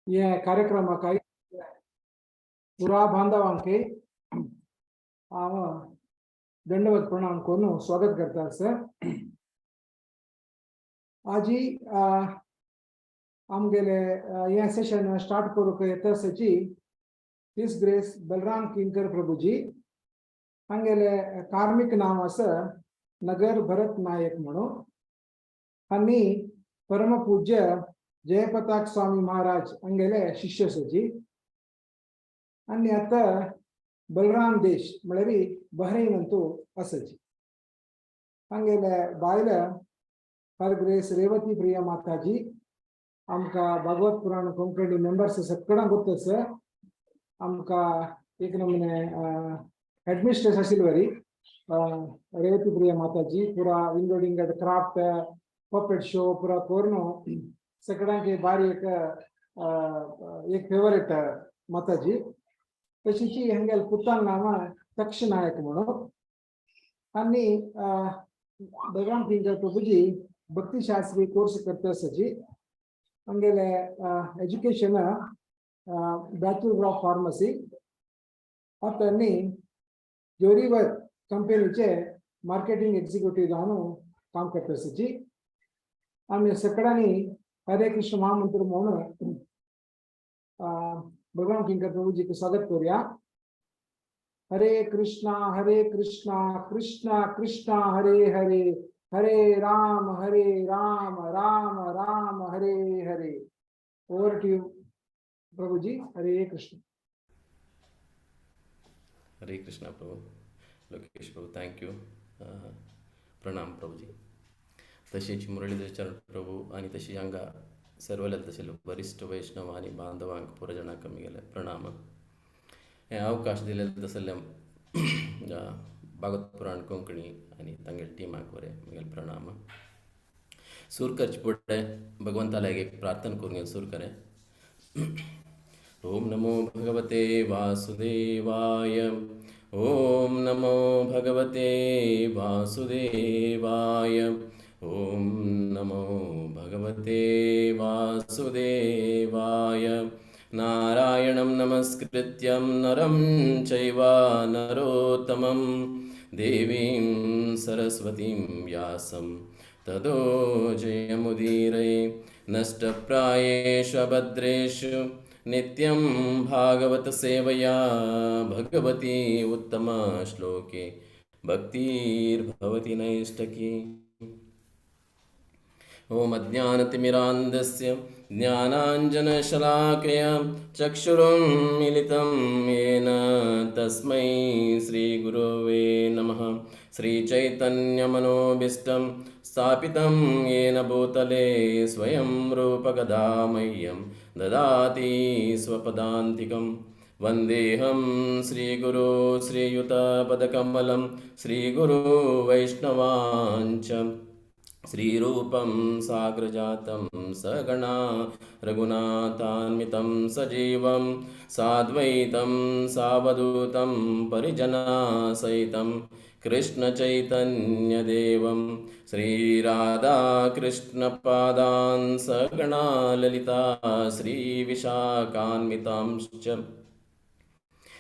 या कार्यक्रमाक पुरा बांधवांक हांव दंडवत प्रणाम करून स्वागत करता सर. आजी आमगेले हे सेशन स्टार्ट करूंक येता सची his grace Balram किंकर प्रभुजी. हांगेले कार्मिक नांव आसा नगर भरत नायक म्हणून आनी परमपूज्य जयपताक स्वामी महाराज हांगेले शिष्य सजी. आनी आतां बलराम देश म्हळ्यार बहरीन अंतू आसची. हांगेले बायल हर ग्रेस रेवती प्रिया माताजी. आमकां भागवत पुराण कोंकणी मेंबर्स सगळ्यांक गोत्त आसा. आमकां एक नमुने हेडमिस्ट्रेस आशिल्ली रेवती प्रिया माताजी. पुरा विंगड क्राफ्ट, पपेट शो पुरा करून सगळ्यांक बारी एक एक फेवरेट माताजी. तशीच हांगेले पुतान नांव तक्ष नायक म्हणून. आनी बलराम किंकर प्रभुजी भक्तिशास्त्री कोर्स करता सजी. हांगेले एज्युकेशन बॅचलर ऑफ फार्मसी. आतां जोरीवर कंपनीचे मार्केटिंग एक्झिक्युटिव्ह जावन काम करता सजी. आमी सगळ्यांनी हरे कृष्ण महामंत्र म्हणून बलराम किंकर प्रभुजी स्वागत करूया. Hare Krishna Hare Krishna Krishna Krishna Hare Hare, Hare Ram Hare Ram Ram Ram Hare Hare. Over to you Prabhuji. Hare Krishna. Hare Krishna Prabhu. Lokesh Prabhu, thank you. प्रणाम प्रभुजी. तशीच मुरळीधर चरण प्रभू आनी तशी हांगा सर्वले तशे वरिश्ठ वैष्णव आनी बांधवांक पुरो जाणांक म्हगेले प्रणाम. हे अवकाश दिले तसले भागवत पुराण कोंकणी आनी तांगेले टिमाक बरें म्हगेले प्रणाम. सूर करचे फुडें भगवंता लागीं एक प्रार्थना करून सूर करें. ओम नमो भगवते वासुदेवाय. ओम नमो भगवते वासुदेवाय. ओम नमो भगवते वासुदेवाय. नारायणं नमस्कृत्यं नरं चैव नरोत्तमं देवीं सरस्वतीं व्यासं ततो जयमुदीरये. नष्टप्रायेषु अभद्रेषु नित्यं भागवत सेवया भगवती उत्तमश्लोके भक्तिर्भवति नैष्टकी. ॐ अज्ञानतिमिरान्धस्य ज्ञानाञ्जनशलाकया चक्षुरुन्मीलितं येन तस्मै श्रीगुरवे नमः. श्रीचैतन्यमनोभीष्टं स्थापितं येन भूतले स्वयं रूपगदा मह्यं ददाति स्वपदान्तिकं. वन्देऽहं श्रीगुरो श्रीयुतपदकमलं श्रीगुरो वैष्णवाञ्च श्रीरूपं साग्रजातं सगणा रघुनाथान्वितं सजीवं साद्वैतं सावधूतं परिजनासहितं कृष्णचैतन्यदेवं श्रीराधाकृष्णपादान् सगणा ललिता श्रीविशाखान्वितांश्च.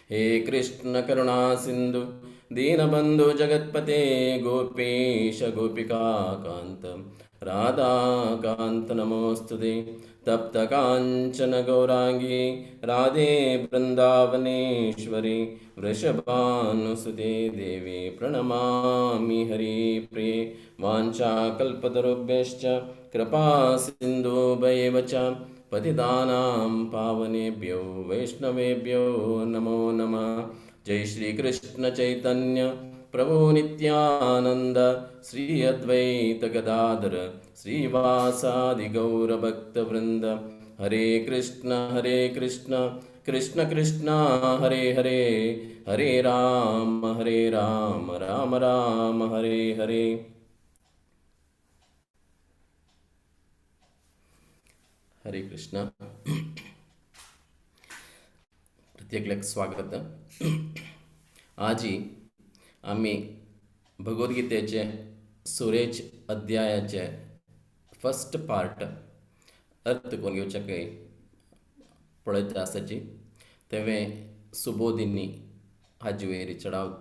हे कृष्ण करुणा सिंधु दीनबंधु जगत्पते गोपेश गोपिका कांत राधाकांत नमोस्तुते. तप्त कांचन गौरांगी राधे वृंदावनेश्वरी वृषभानुसुते देवी प्रणमामि हरिप्रिये. वाञ्छाकल्पतरुभ्यश्च कृपा सिन्धुभ्येव च पतितानां पावनेभ्यो वैष्णवेभ्यो नमो नमः. जय श्री कृष्ण चैतन्य प्रभु नित्यानंद श्री अद्वैत गदाधर श्रीवासादि गौरभक्तवृंद. हरे कृष्ण कृष्ण कृष्ण हरे हरे, हरे राम राम राम हरे हरे. हरे कृष्ण. प्रत्येकल्याक स्वागत. आजी आमी भगवद्गीतेचे सुरेच अध्यायाचे फर्स्ट पार्ट अर्थ करून घेवच्या पळयता आसाची तेवें सुबोधिनी हाजे वयर चडाव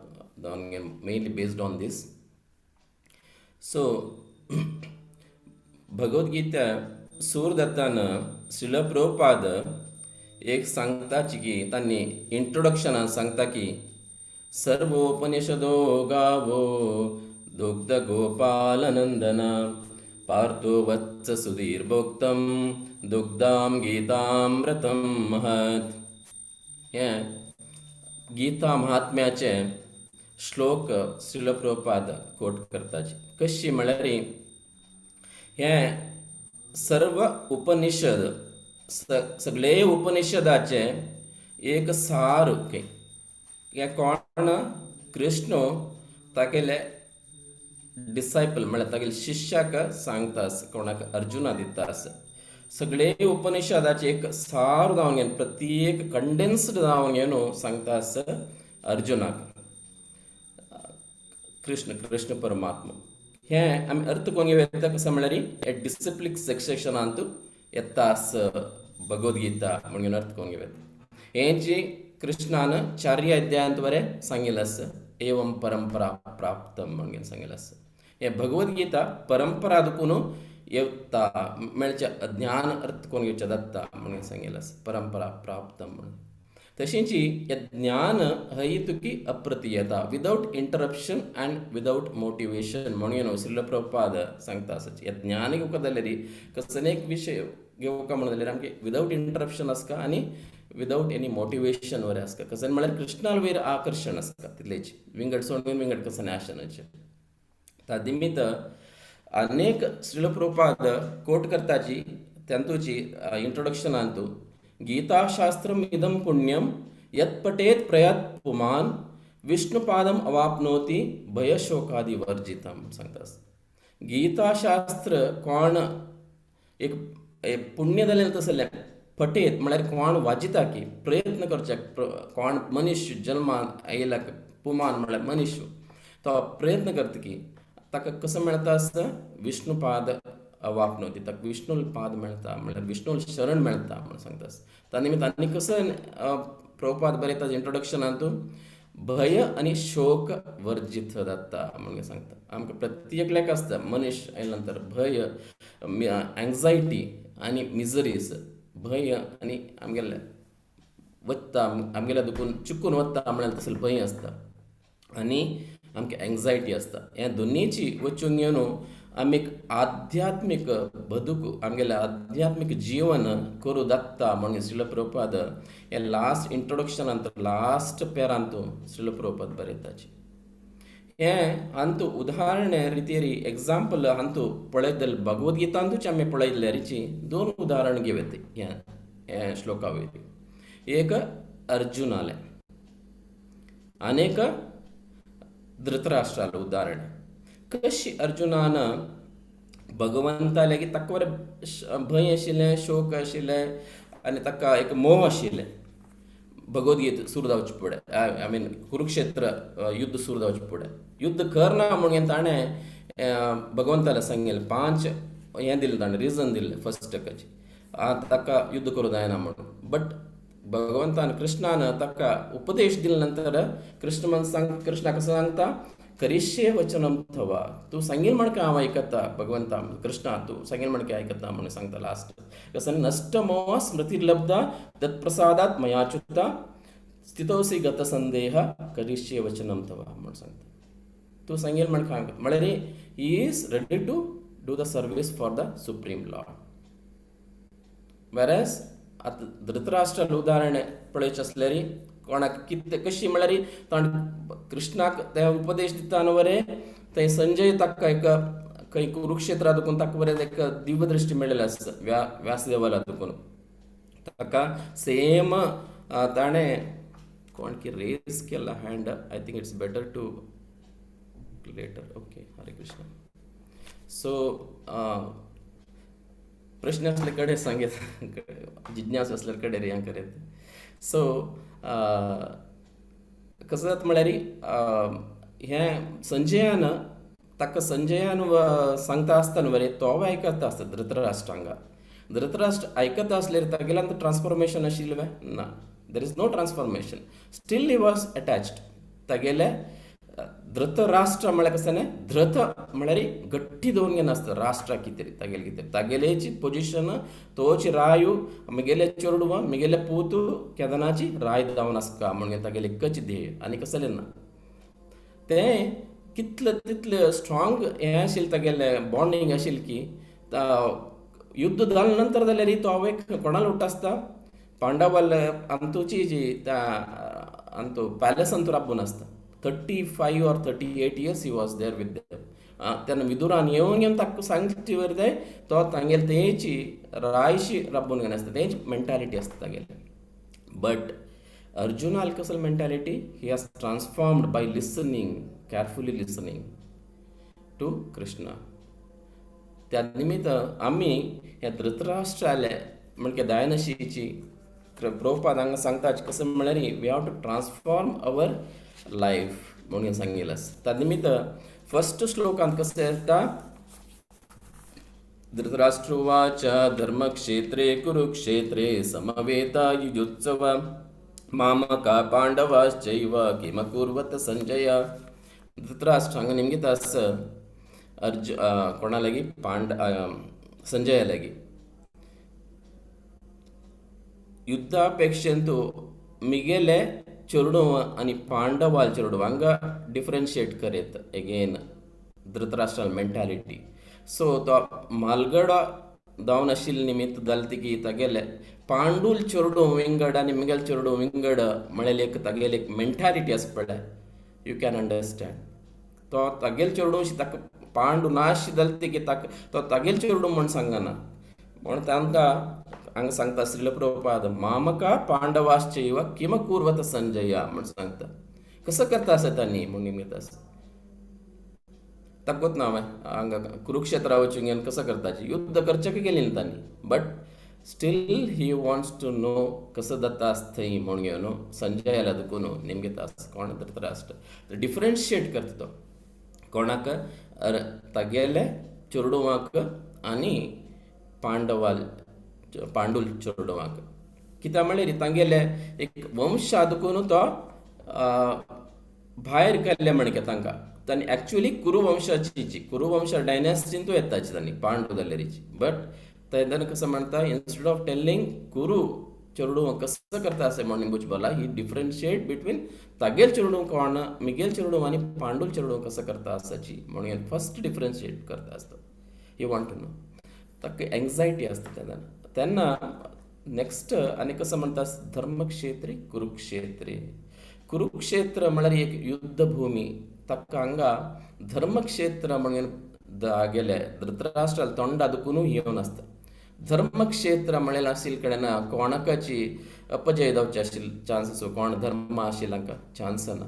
mainly based on this. So Bhagavad Gita सूरदत्तान Srila Prabhupada एक सांगताची की तांणी इंट्रोडक्शनान सांगता की सर्वोपनिषदो गावो दुग्ध गोपालनंदन पार्थो वत्स सुधीर भोक्तम दुग्धां गीतामृतं महत्. हें गीता महात्म्याचें श्लोक श्रील प्रभुपाद कोट करताची. कशी म्हळ्यार हें सर्व उपनिषद सगळे उपनिषदाचे एक सार. हें कोण कृष्ण तागेले डिसायपल म्हळ्यार तागेले शिष्याक सांगता आसा, कोणाक अर्जुना दिता आसा. सगळे उपनिषदाचे एक सार जावन घेवन प्रत्येक कंडेन्स्ड जावन घेवन सांगता आसा अर्जुनाक कृष्ण कृष्ण परमात्मा. हें आमी अर्थ करून घेवं येता कसो म्हळ्यार हे डिसिप्लीक सेक्शनांत येता आस भगवद्गीता म्हणून अर्थ करून घेवं येता. हें जी कृष्णान चारय अध्यायांत बरें सांगिल्लें आसा, एवं परंपरा प्राप्त म्हणून सांगिल्लें आसा. हें भगवद्गीता परंपरा देखून येता मेळचें ज्ञान अर्थ करून घेवचें दत्ता म्हणून सांगिल्लें आसा, परंपरा प्राप्त म्हणून. तशेंच हें ज्ञान हय Tuki अप्रतीयता without interruption and without motivation म्हणून श्रील प्रभुपाद सांगता आसा. हें ज्ञान घेवका जाल्यार कसले एक विशय घेवका म्हणून जाल्यार आमगे विदावट इंटरप्शन आसता आनी विदावट एनी मोटिवेशन वयर आसता. कसलें म्हळ्यार कृष्णा वयर आकर्शण आसता तितलेच विंगड सोडून विंगड कसलें आशनाचें. त्या निमित्त अनेक श्रील प्रभुपाद कोट करताची तांतूची इंट्रोडक्शनांतू गीताशास्त्रम इदं पुण्यम यत् पठेत् प्रयात पुमान विष्णुपादम अवाप्नोति भयशोकादि वर्जितम सांगता. गीताशास्त्र कोण एक पुण्य जालें तसलें पठेत म्हळ्यार कोण वाजिता की प्रयत्न करचे कोण मनीस जल्मान आयला पुमान म्हळ्यार मनीस तो प्रयत्न करता की ताका कसो मेळटा आसता विष्णुपाद अवाप्नोति, ताका विष्णुल पाद मेळटा म्हळ्यार विष्णुल शरण मेळटा म्हण सांगता. त्या निमित्त आनी कसो प्रभुपाद बरयता इंट्रोडक्शनांतू भय आनी शोक वर्जीत जाता म्हणून सांगता. आमकां प्रत्येकल्याक आसता मनीस आयल्या नंतर भय, एंग्जायटी आनी मिजरीज, भंय आनी आमगेले वत्ता आमगेल्या दुखून चुकून वत्ता म्हळ्यार तसलो भंय आसता आनी आमकां एंग्जायटी आसता. ह्या दोनीची वचून घेवन आमी आध्यात्मीक बदूक आमगेलें आध्यात्मीक जीवन करूं दत्ता म्हणून श्रील प्रभुपाद हे लास्ट इंट्रोडक्शनांत लास्ट पेरांतू श्रील प्रभुपाद बरयताची. हें हांतू उदाहरण रितीरी एग्जाम्पल हांतू पळयत जाल्यार भगवद्गीतांतूच आमी पळयत जाल्यार दोन उदाहरण घेवं येता ह्या श्लोका वयर. एक अर्जुनालें आनी एक धृतराष्ट्रालें उदाहरण. कशी अर्जुनान भगवंताले की ताका बरें भंय आशिल्लें, शोक आशिल्लें आनी ताका एक मोह आशिल्लें. भगवद्गीता सुरू जावचे फुडें, I mean Kurukshetra युद्ध सुरू जावचे फुडें युद्ध करना म्हणून ताणें भगवंताले सांगिल्लें, 5 हें दिलें ताणें रिजन दिल्लें फर्स्ट ताकाची ताका युद्ध करूं जायना म्हणून. बट भगवंतान कृष्णान ताका उपदेश दिले नंतर कृष्ण म्हण सांग, कृष्णा कसो सांगता करिष्ये वचनम थवा, तूं सांगील म्हण हांव आयकता भगवंता कृष्णा, तूं सांगील म्हण आयकता म्हणून सांगता लास्ट. कसं नष्ट मोह स्मृतिर्लब्धा तत्प्रसादात मयाच्युता स्थितोसी गत संदेह करिष्ये वचनम थवा म्हणून सांगता. तूं सांगील म्हण हांव आयकता म्हळ्यार he is ready to do the service for the supreme lord. Whereas आतां धृतराष्ट्रालें उदाहरण पळयचें आसल्यार कोणाक कितें कशी म्हळ्यार ताणें कृष्णाक ते उपदेश दिता न्हू बरें, थंय संजय ताका एक खंय कुरुक्षेत्रा दुखून ताका बरें एक दिव्य दृश्टी मेळिल्ली आसा व्यासदेवाला दुखून ताका सेम ताणें कोण की रेज केला hand. I think it's better to later. Okay, Hare Krishna. So प्रश्न असले कडेन सांगेत, जिज्ञास असल्यार कडेन हें करेत. सो कसो जाता म्हळ्यार हें संजयान ताका संजयान सांगता आसतना बरें तो आयकता आसता धृतराष्ट्रांगा. धृतराष्ट्र आयकता आसल्यार तागेल्यान ट्रान्सफॉर्मेशन आशिल्लें ना. There is no transformation, still he was attached. तागेले धृतराष्ट्र म्हळ्यार कसं न्ही, धृत म्हळ्यार गट्टी दवरून घेवन आसता राष्ट्रा कितें तागेले कितें तागेलेची पोजिशन तोची रायू मिगेले चेडूं मिगेले पूत केदनाची राय जावन आसका म्हणून तागेले एकच ध्येय आनी कसलें ना. तें कितले तितले स्ट्रॉंग हें आशिल्लें तागेलें बॉन्डींग आशिल्लें की युद्ध जाले नंतर जाल्यार तो आवयक कोणाला उठ्ठा आसता पांडवाल अंतूची जी त्या अंतू पॅलेस अंतू राबून आसता. 35 or 38 years he was there with them. तेन्ना विदुरान येवन येवन ताका सांगचे वरदे तो तांगेले तेंची रायशी राबून घेवन आसता, तेंची मेंटालिटी आसता तागेले. बट अर्जुनाल कसली mentality, he has transformed by listening, carefully listening to Krishna. त्या निमित्त आमी हे धृतराष्ट्राले म्हणजे दयानशीची प्रभुपाद हांगा सांगता कसं म्हळ्यार we have to transform our life म्हणून सांगिल्लें आसा. त्या निमित्त फर्स्ट श्लोकांत कसं येता, धृतराष्ट्रोवाच धर्मक्षेत्रे कुरुक्षेत्रे समवेता युयुत्सव मामका पांडवाश्चैव किमकुर्वत संजय. धृतराष्ट्र हांगा निमगिता आसा अर्ज कोणा लागीं पांड संजया लागीं युद्धापेक्षेंतु मिगेले चेडूं आनी पांडवाल चेडूं हांगा डिफरन्शिएट करीत एगेन धृतराष्ट्राल मेंटालिटी. सो तो मालगडो जावन आशिल्ले निमित्त जालें की तागेले पांडूल चेडूं विंगड आनी मिगेल चेडूं विंगड म्हळें एक तागेली एक मेंटालिटी आसा पळय, you can understand. तो तागेल चेडूं ताका पांडू नाश जालें की ताका तो तागेल चेडूं म्हूण सांगना, म्हूण तांकां हांगा सांगता श्रील प्रभुपाद मामका पांडवाश्चैव किम कुर्वत संजय म्हूण सांगता. कसो करता आसा तांणी म्हूण निमित्त आसा ताकूत ना हांवें हांगा कुरुक्षेत्रा वचून घेवन कसो करताची युद्ध करचें गेली न्ही तांणी, but still he wants to know कसो जाता आसता थंय म्हूण घेवन संजयाला दुखून निमगीत आसा कोण धृतराष्ट्र डिफरन्शिएट करता तो कोणाक तागेले चेडवांक आनी पांडवाल पांडूल चेडवांक. कित्याक म्हळ्यार तांगेले एक वंशा दुखून तो भायर काडले म्हणके तांकां तांणी एक्चुअली कुरुवंशाची कुरुवंशा डायनेस्टीन तो येताची तांणी पांडू जाल्यारीची. बट तेन्ना कसं म्हणटा इन्स्टेड ऑफ टेलिंग कुरु चेडूं कसं करता असें म्हणून बुजबला ही डिफरन्शिएट बिटवीन तागेल चेडूं कोण मिगेल चेडूं आनी पांडूल चेडूं कसं करता आसाची म्हणून फर्स्ट डिफरन्शिएट करता आसता. You want to know ताका एंग्जायटी आसता तेन्ना. तेन्ना नेक्स्ट आनी कसं म्हणटा धर्मक्षेत्रे कुरुक्षेत्रे. कुरुक्षेत्र म्हळ्यार एक युद्धभूमी, ताका हांगा धर्मक्षेत्र म्हणून गेले धृतराष्ट्राल तोंडा दुखून येवन आसता. धर्मक्षेत्र म्हणल्यार आशिल्ले कडेन कोणाकाची अपजय जावचे आशिल्ले चान्स कोण धर्म आशिल्ले हांकां चान्स ना.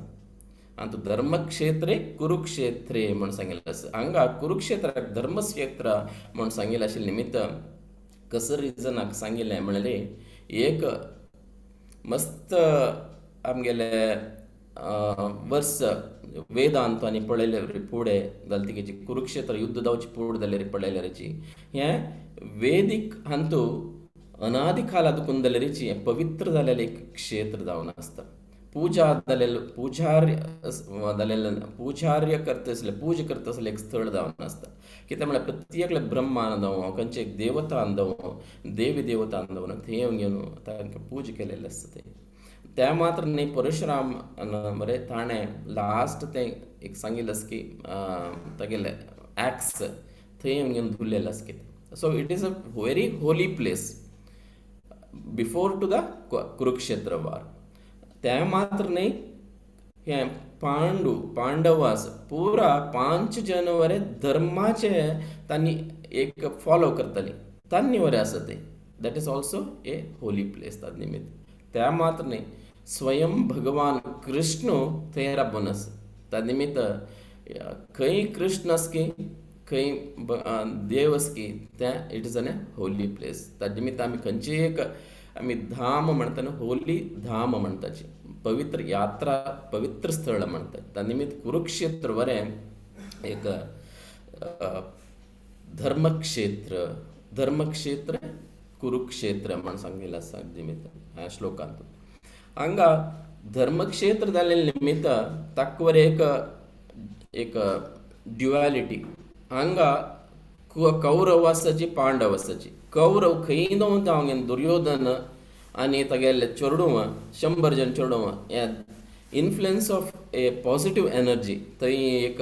आनी तो धर्मक्षेत्रे कुरुक्षेत्रे म्हूण सांगिल्लें आसा. हांगा कुरुक्षेत्राक धर्मक्षेत्र म्हूण सांगिल्लें आशिल्लें निमित्त कसो रिजनाक सांगिल्लें म्हणल्यार एक मस्त आमगेले वर्स वेदांत आनी पळयले फुडें जालें तिगेची कुरुक्षेत्र युद्ध जावचे फुडें जाल्यार पळयल्याची हें वेदीक हांतू अनादिकाला दुखून जाल्यारीची पवित्र जालेलें एक क्षेत्र जावन आसता. पूजा जालेले पुजार्य जालेले पुजार्य करता आसले पूजा करता आसले एक स्थळ जावन आसता. कित्याक म्हळ्यार प्रत्येकले ब्रह्मान जावं खंयचे एक देवतान जावं देवी देवतान जावं थंय येवन घेवन तांकां पूजा केलेलें आसता. तें त्या मात्र न्ही परशुराम बरें ताणें लास्ट तें एक सांगिल्लें आसा की तागेलें एक्स थंय येवन घेवन धुल्लेलें आसा कितें. So it is a very holy place before to the Kurukshetra war. तें मात्र न्ही हें पांडू पांडवास पुरा 5 जन वरे धर्माचे तांणी एक फॉलो करताली तांणी वरे आसा तें that is also a holy place. Taj निमित्त त्या मात्र न्ही स्वयं भगवान कृष्ण थंय राबून आसा. त्या निमित्त खंय कृष्ण आसा की खंय देव आसा की तें it is an a holy place. त्या निमित्त आमी खंयची एक आमी धाम म्हणटा न्हू होली धाम म्हणटाची पवित्र यात्रा पवित्र स्थळ म्हणटात. त्या निमित्त कुरुक्षेत्र बरें एक धर्मक्षेत्र धर्मक्षेत्र कुरुक्षेत्र म्हण सांगिल्लें आसा निमित्त ह्या श्लोकांत. हांगा धर्मक्षेत्र जाल्ले निमित्त ताका एक एक ड्युएलिटी. हांगा कौरव आसाची पांडव आसाची. कौरव खंय जावन दुर्योधन आनी तागेले चेडूं 100 जण चेडूं हे influence of a positive energy थंय एक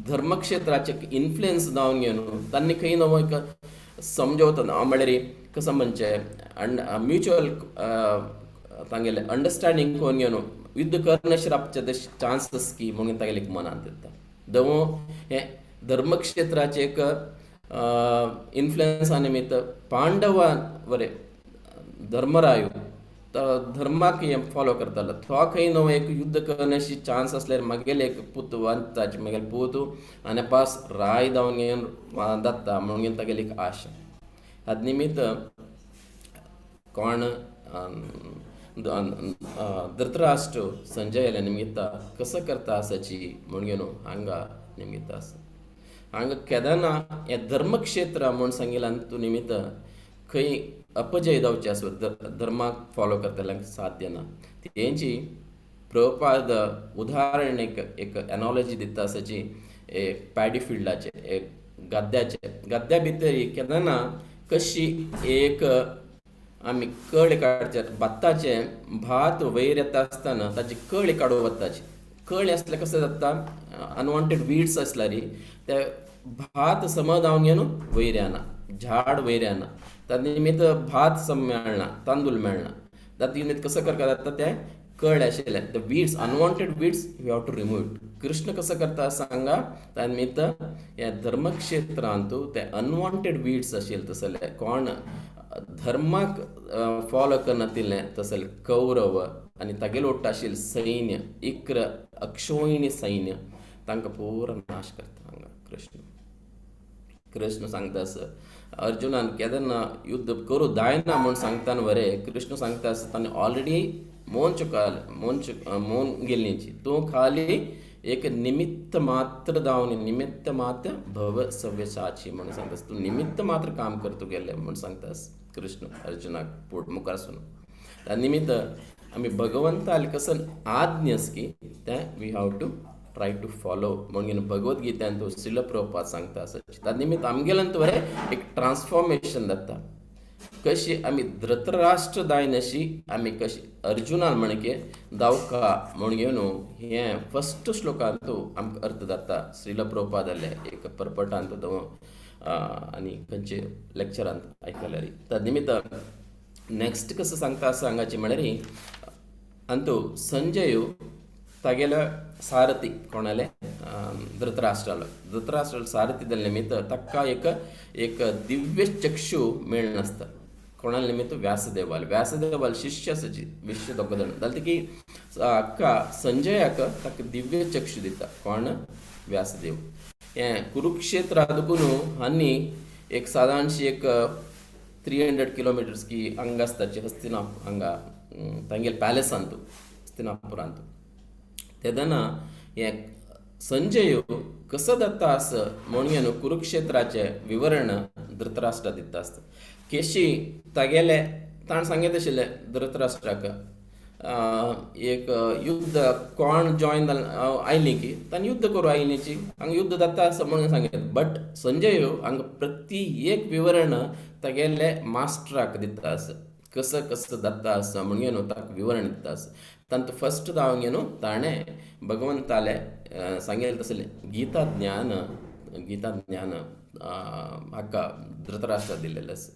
धर्मक्षेत्राचे इन्फ्लुएन्स जावन घेवन तांणी खंय नवो एक समजवता म्हळ्यार कसो म्हणचें म्युच्युअल तांगेले अंडरस्टँडींग करून घेवन युद्ध करनशें रावचे ते चान्सीस की म्हणून तागेले एक मनांत येता. दवो हें धर्मक्षेत्राचें एक इन्फ्लुएन्सा निमित्त पांडवा बरें धर्मरायो धर्माक हें फॉलो करतालो तो खंय न्हू एक युद्ध करण्याची चान्स आसल्यार मागेले एक पूत वांताची मागेले पूत आनी पास राय जावन घेवन जाता म्हणून तागेली एक आशा. हात निमित्त कोण धृतराष्ट्र संजयाल्या निमित्त कसो करता आसाची म्हणून न्हू हांगा निमित्त आसा. हांगा केदना हें धर्मक्षेत्र म्हूण सांगिल्ल्यान तूं निमित्त खंय अपजय जावचें आसा धर्माक फॉलो करतल्यांक साध्य ना. तेंची प्रभुपाद उदाहरण एक एक एनोलॉजी दिता आसाची एक पॅडी फिल्डाचे एक गद्याचे. गद्या भितर केन्ना कशी एक आमी कळी काडचे भाताचें भात वयर येता आसतना ताची कळी काडूं वताची. कळी आसल्यार कसें जाता अनवॉन्टेड वीड्स आसल्यार ते भात समज जावन घेवन वयर येना, झाड वयर येना, त्या निमित्त भात सम मेळना, तांदूळ मेळना. त्या निमित्त कसो करता जाता तें कळ आशिल्लें the weeds unwanted weeds you have to remove it. Krishna कसो करता सांगा त्या निमित्त ह्या धर्मक्षेत्रांत ते अनवॉन्टेड वीड्स आशिल्ले तसले कोण धर्माक फॉलो करनातिल्लें तसले कौरव आनी तागेलो वट्ट आशिल्लें सैन्य 11 अक्षोहिणी सैन्य तांकां पुरो नाश करता हांगा कृष्ण. कृष्ण सांगता आसा अर्जुनान केन्ना युद्ध करूं जायना म्हूण सांगता बरें कृष्ण सांगता आसा ताणें ऑलरेडी मौन चुकाल मौन मौन गेल्लीची तूं खाली एक निमित्त मात्र जावन निमित्त मात्र भव सव्यसाची म्हणून सांगता तूं निमित्त मात्र काम कर तुगेलें म्हूण सांगता कृष्ण अर्जुनाक पोट मुखार आसून. त्या निमित्त आमी भगवंताले कसन आज्ञा की तें we have to try to follow म्हणून भगवद्गीतेन तो श्रील प्रभुपाद सांगता आसा. त्या निमित्त आमगेल्यान बरें एक ट्रान्सफॉर्मेशन जाता कशी आमी धृतराष्ट्र जायनाशी आमी कशी अर्जुनान म्हणके दावका म्हणून घेवन हें फस्ट श्लोकांत आमकां अर्थ जाता श्रील प्रभुपादाले एक परपटांत तो आनी खंयचे लेक्चरांत आयकल्यार. त्या निमित्त नेक्स्ट कसो सांगता आसा हांगाची म्हळ्यार अंतू संजय तागेलो सारथी कोणाले धृतराष्ट्रालो धृतराष्ट्रालो सारथी जाल्ले निमित्त ताका एक एक दिव्य चक्षु मेळनासता कोणाले निमित्त व्यासदेवाले व्यासदेवाले शिष्य आसाची विश्य दोग जाण जालें की हाका संजयाक ताका दिव्य चक्षु दिता कोण व्यासदेव. हें कुरुक्षेत्रा देखून आनी एक सादारणशी एक 300 किलोमिटर्स की हांगा आसताची हस्तिना हांगा तांगेले पॅलेसांत हस्तिनापुरांत. तेन्ना हें संजय कसो जाता आस म्हणून कुरुक्षेत्राचें विवरण धृतराष्ट्रा दिता आसता. केशी तागेले ताणें सांगीत आशिल्लें धृतराष्ट्राक एक युद्ध कोण जॉयन जाल आयली की ताणें युद्ध करूं आयलीची हांगा युद्ध जाता आसा म्हणून सांगीत बट संजय हांगा प्रति एक विवरण तागेले मास्टराक दिता आसा कसो कसो जाता आसा म्हणून न्हू ताका विवरण दिता आसा. तांतूं फस्ट जावन न्हू ताणें भगवंताले सांगिल्लें तसलें गीता ज्ञान गीता ज्ञान हाका धृतराष्ट्रा दिल्लेलें आसा.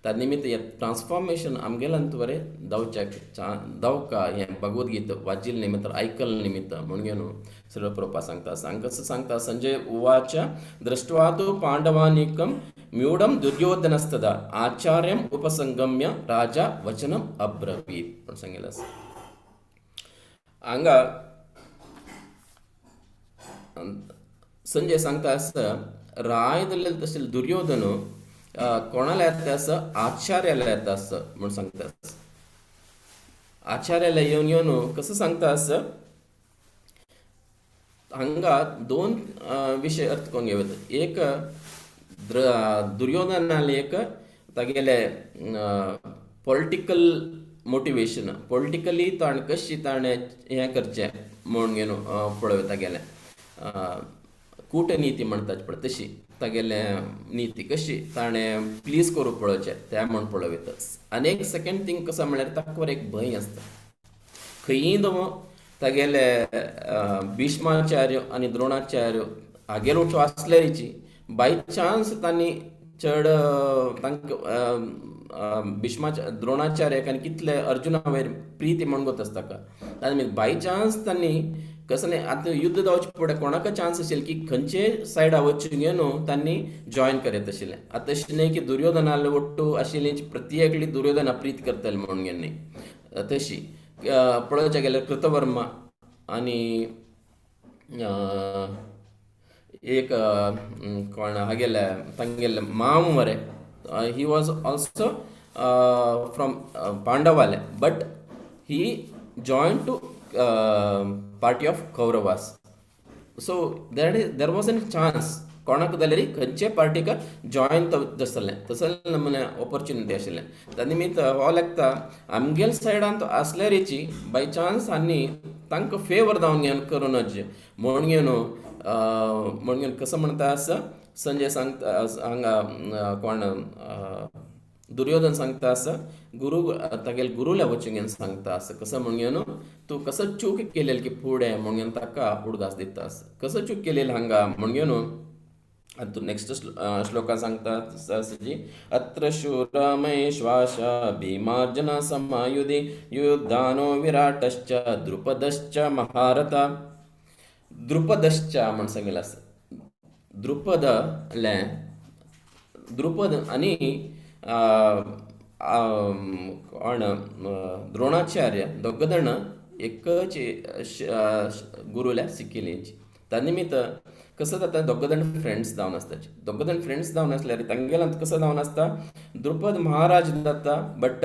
त्या निमित्त हें ट्रान्सफॉर्मेशन आमगेल्यान बरें जावच्याक जावका हें भगवद्गीता वाचिल्ले निमित्त आयकल्ले निमित्त म्हणून न्हू श्रील प्रभुपाद सांगता आसा. हांगा कसो सांगता संजय उवाच दृष्ट्वा तु पांडवानीकं म्यूढं दुर्योधनस्तदा आचार्यम् उपसंगम्य राजा वचनम् अब्रवीत म्हूण सांगिल्लें आसा. हांगा संजय सांगता आसा राय जाल्ले तशें दुर्योधन कोणाला येता आसा आचार्याला येता आसा म्हूण सांगता आसा. आचार्याला येवन येवन कसो सांगता आसा हांगा दोन विशय अर्थ करून घेवं. एक दुर्योधनाले एक तागेले पॉलिटिकल मोटिवेशन, पॉलिटिकली ताणें कशी ताणें हें करचें म्हूण घेवन पळोवं तागेलें कूटनीती म्हणटात पळय तशी तागेले नीती कशी ताणें प्लीज करूं पळोवचें तें म्हूण पळोवं. आनी एक सेकेंड थींग कसो म्हळ्यार ताका एक भंय आसता खंयी दवो तागेले भीष्माचार्य आनी द्रोणाचार्य हागेर वचूं आसल्यारीची बाय चान्स तांणी चड तांकां भीष्माचार्य द्रोणाचार्याक आनी कितले अर्जुना वयर प्रिती म्हूण गोत आसता ताका आनी बाय चान्स तांणी कसं न्ही आतां युद्ध जावचे फुडें कोणाक चान्स आशिल्ले की खंयचे सायडा वचून न्हू तांणी जॉयन करत आशिल्लें. आतां तशें न्ही की दुर्योधनाले ಒಟ್ಟು आशिल्ली प्रत्येकली दुर्योधना प्रीत करतले म्हणून न्ही. तशी पळोवच्या गेल्यार कृतवर्मा आनी एक कोण हागेले तांगेले माम मरे, he was also from पांडवाले but he join to party of Kauravas. So there was an chance कोणाक जाल्यार खंयचे पार्टीक जॉयन जातलें तसलें नमुने ऑपॉर्च्युनिटी आशिल्लें. त्या निमित्त हो लागता आमगेल सायडान तो आसल्यारीची बाय चान्स आनी तांकां फेवर जावन घेवन करूं नज म्हणून घेवन म्हणून घेवन कसो म्हणटा आसा संजय सांगता हांगा कोण दुर्योधन सांगता आसा गुरू तागेले गुरूला वचून घेवन सांगता आसा कसो म्हणून घेवन तूं कसो चूक केलेली की फुडें म्हणून घेवन ताका उडगास दिता आसा कसो चूक केलेली हांगा म्हणून घेवन. आतां नेक्स्ट श्लोका सांगता जी अत्र शूरमैश्वास भीमार्जुन समायुधि युद्धानो विराटश्च द्रुपदश्च महारथ. द्रुपदश्च म्हण सांगिल्लें आसा द्रुपद द्रुपद आनी कोण द्रोणाचार्य दोग जाण एकच गुरूल्या शिकिल्ली. त्या निमित्त कसं जाता दोग जाण फ्रेंड्स जावन आसता. दोग जाण फ्रेंड्स जावन आसल्यार तांगेल्यान कसो जावन आसता द्रुपद महाराज जाता बट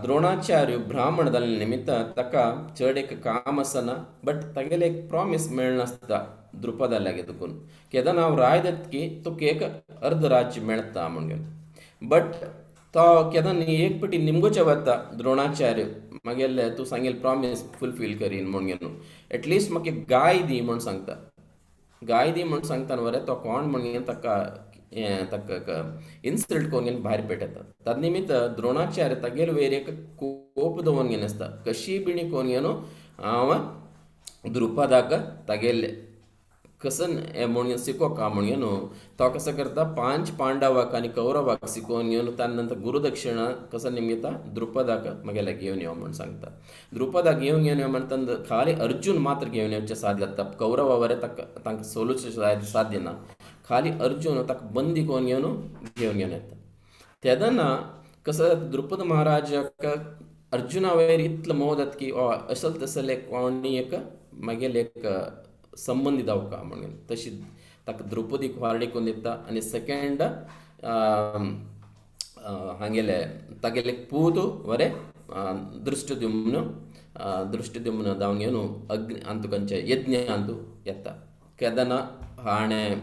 द्रोणाचार्य ब्राह्मण जाल्ले निमित्त ताका चड एक काम आसना बट तागेलें एक प्रॉमीस मेळनासता द्रुपदा लागीं देखून केन्ना हांव राय दिता की तुका एक अर्द राज्य मेळटा म्हणून. बट तो केन्ना एक पटी निमगोचे वता द्रोणाचार्य मागेले तूं सांगेल प्रॉमीस फुलफील करीन म्हणून घेवन एटलिस्ट म्हाका एक गाय दी म्हूण सांगता. गाय दी म्हूण सांगता न्हू बरें तो कोण म्हणून ताका हें ताका इन्सल्ट करून घेवन भायर पेटयता. ताजे निमित्त द्रोणाचार्य तागेले वयर एक कोप दवरून घेवन आसता कशी बिणी करून घेवन हांव द्रुपदाक तागेले कसन म्हणून शिकोवका म्हणून घेवन तो कसो करता पांच पांडवाक आनी कौरवाक शिकोवन घेवन ताजे नंतर गुरुदक्षिणा कसो निमित्ता द्रुपदाक मागेले घेवन यो म्हूण सांगता. द्रुपदाक घेवन घेवन यो म्हणटा खाली अर्जुन मात्र घेवन येवचें साध्य जाता कौरवा वरे ताका तांकां सोलूचें साध्य ना. खाली अर्जुन ताका बंदी करून घेवन घेवन घेवन येता. तेन्ना कसो जाता द्रुपद महाराजाक अर्जुना वयर इतलो मोह जाता की असल तसले कोणी एक मागेले एक संबंदी जावका म्हणून तशी ताका द्रौपदीक व्हारडीक करून दिता. आनी सेकेंड हांगेले तागेले पूत बरें दृश्टद्युम्न दृश्टद्युम्न जावन घेवन अग्नी अंतू खंयचे यज्ञ अंतू येता. केदना हाणें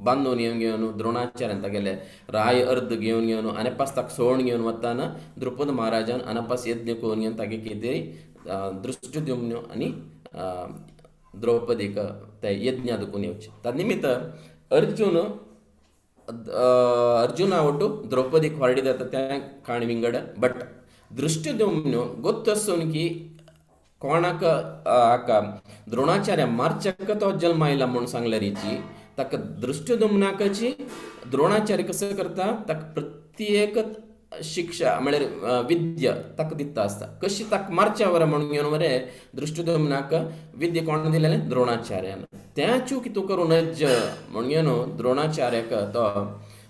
बांदून येवन घेवन द्रोणाचार्यान तागेले राय अर्द घेवन घेवन आनी पास ताका सोडून घेवन वताना द्रुपद महाराजान आनी पास यज्ञ करून घेवन तागे कितें दृश्टद्युम्न आनी द्रौपदीक ते यज्ञ दुखून येवचे. त्या निमित्त अर्जुन अर्जुना ಒಟ್ಟು द्रौपदीक व्हारडी जाता तें काणी विंगड बट दृश्टद्युम्न गोत्त आसून की कोणाक हाका द्रोणाचार्य मारच्याक तो जल्म आयला म्हूण सांगल्यारीची ताका दृश्टद्युम्नाकची द्रोणाचार्य कसो करता ताका प्रत्येक शिक्षा म्हळ्यार विद्या ताका दिता आसता कशी ताका मारच्या वरा म्हणून घेवन मरे दृश्टद्युम्नाक विद्या कोण दिलेलें द्रोणाचार्यान. तें चूक तूं करूं नज म्हणून घेवन द्रोणाचार्याक तो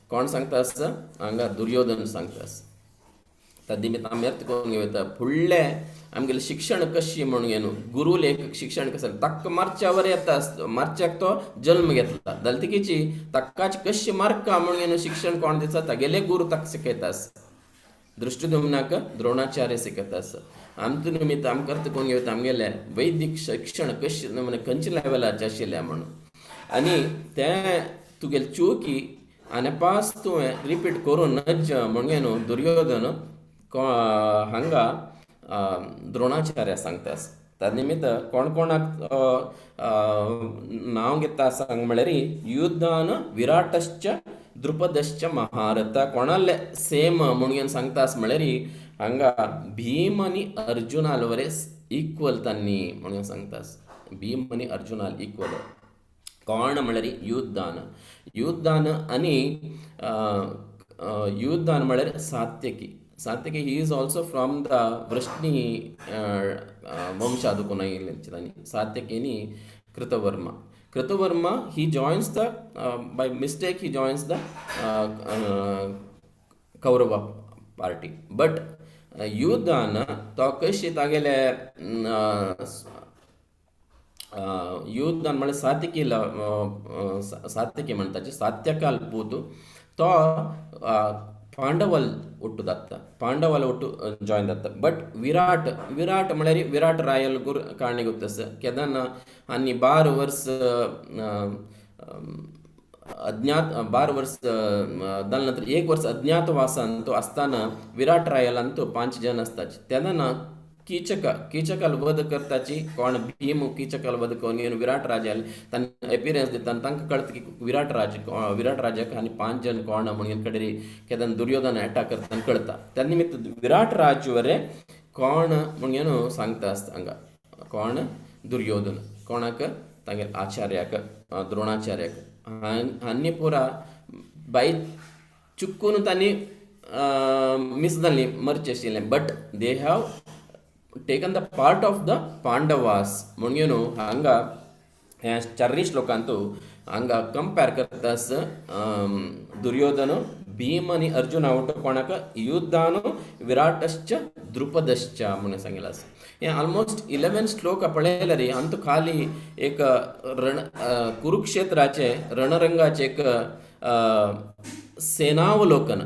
कोण सांगता आसा हांगा दुर्योधन सांगता आसा. त्या निमित्त आमी अर्थ करून घेवता फुडलें आमगेलें शिक्षण कशी म्हणून घेवन गुरूले एक शिक्षण कसं ताका मारच्या वर येता आसता मारच्याक तो जल्म घेतला जाल्यार तिकीची ताकाच कशी मारका म्हणून घेवन शिक्षण कोण दिता तागेले गुरू ताका शिकयता आसा. दृश्टद्युम्नाक द्रोणाचार्य शिकयता आसा. आमचे निमित्त आमकां अर्थ करून घेवता आमगेलें वैदीक शिक्षण कशें म्हणजे खंयच्या लेवलाचें आशिल्लें म्हणून. आनी तें तुगेले चुकी आनी पास तुवें रिपीट करूं नज म्हणगे न्हू दुर्योधन हांगा द्रोणाचार्य सांगता. त्या निमित्त कोण कोणाक नांव घेता सांग म्हळ्यार युद्धान विराटश्च द्रुपदश्च महारथ. कोणाले सेम म्हणून सांगता म्हळ्यार हांगा भीम आनी अर्जुनाल वरे इक्वल तांणी म्हणून सांगता. भीम आनी अर्जुनाल इक्वल कोण म्हळ्यार युद्धान. युद्धान आनी युद्धान म्हळ्यार Satyaki. Satyaki he is also from the Vrishni वंशादुकून आयिल्ले सात्यकीनी Kritavarma. Kritavarma he joins the by mistake he joins the Kaurava party. But युद्धान तो कशी तागेले युद्धान म्हळ्यार सात्यकीला सात्यकी म्हणटाचे सात्यकाल पूत तो पांडवल ಒಟ್ಟು ದತ್ತ, ಪಾಂಡವಲ ಒಟ್ಟು join Datta. But Virat, Virat म्हळ्यार ವಿರಾಟ್ ರಾಯಲ್ ಗುರ್ ಕಾರಣಿ ಗೊತ್ತ ಕೆದನ आनी 12 वर्स अज्ञात 12 वर्स जाले नंतर 1 वर्स अज्ञातवासान तो आसतना विराट रायल अंतू 5 जन आसताचे. तेन्ना कीचक कीचकाल वध करताची कोण भीम कीचकाल वध करून येवन विराट राजाल तांणी एपिरन्स दिता आनी तांकां कळटा की विराट राज विराट राजाक आनी 5 जन कोण म्हणून कडेन केन्ना दुर्योधन अटॅक करता आनी कळटा. त्या निमित्त विराट राज वरे कोण म्हणून सांगता आसता हांगा कोण दुर्योधन कोणाक तांगेर आचार्याक द्रोणाचार्याक आनी पुरा बाय चुकून तांणी मिस जाल्ली मरचें आशिल्लें. But they have taken the part of the Pandavas म्हणून न्हू हांगा ह्या चारय श्लोकांतू हांगा कंपेर करता दुर्योधन भीम आनी अर्जुना वटो कोणाक युद्धान विराटश्च द्रुपदश्च म्हणून सांगिल्लें आसा. हें ऑलमोस्ट 11 श्लोक पळयल्यार अंतू खाली एक रण कुरुक्षेत्राचें रणरंगाचें एक सेनावलोकन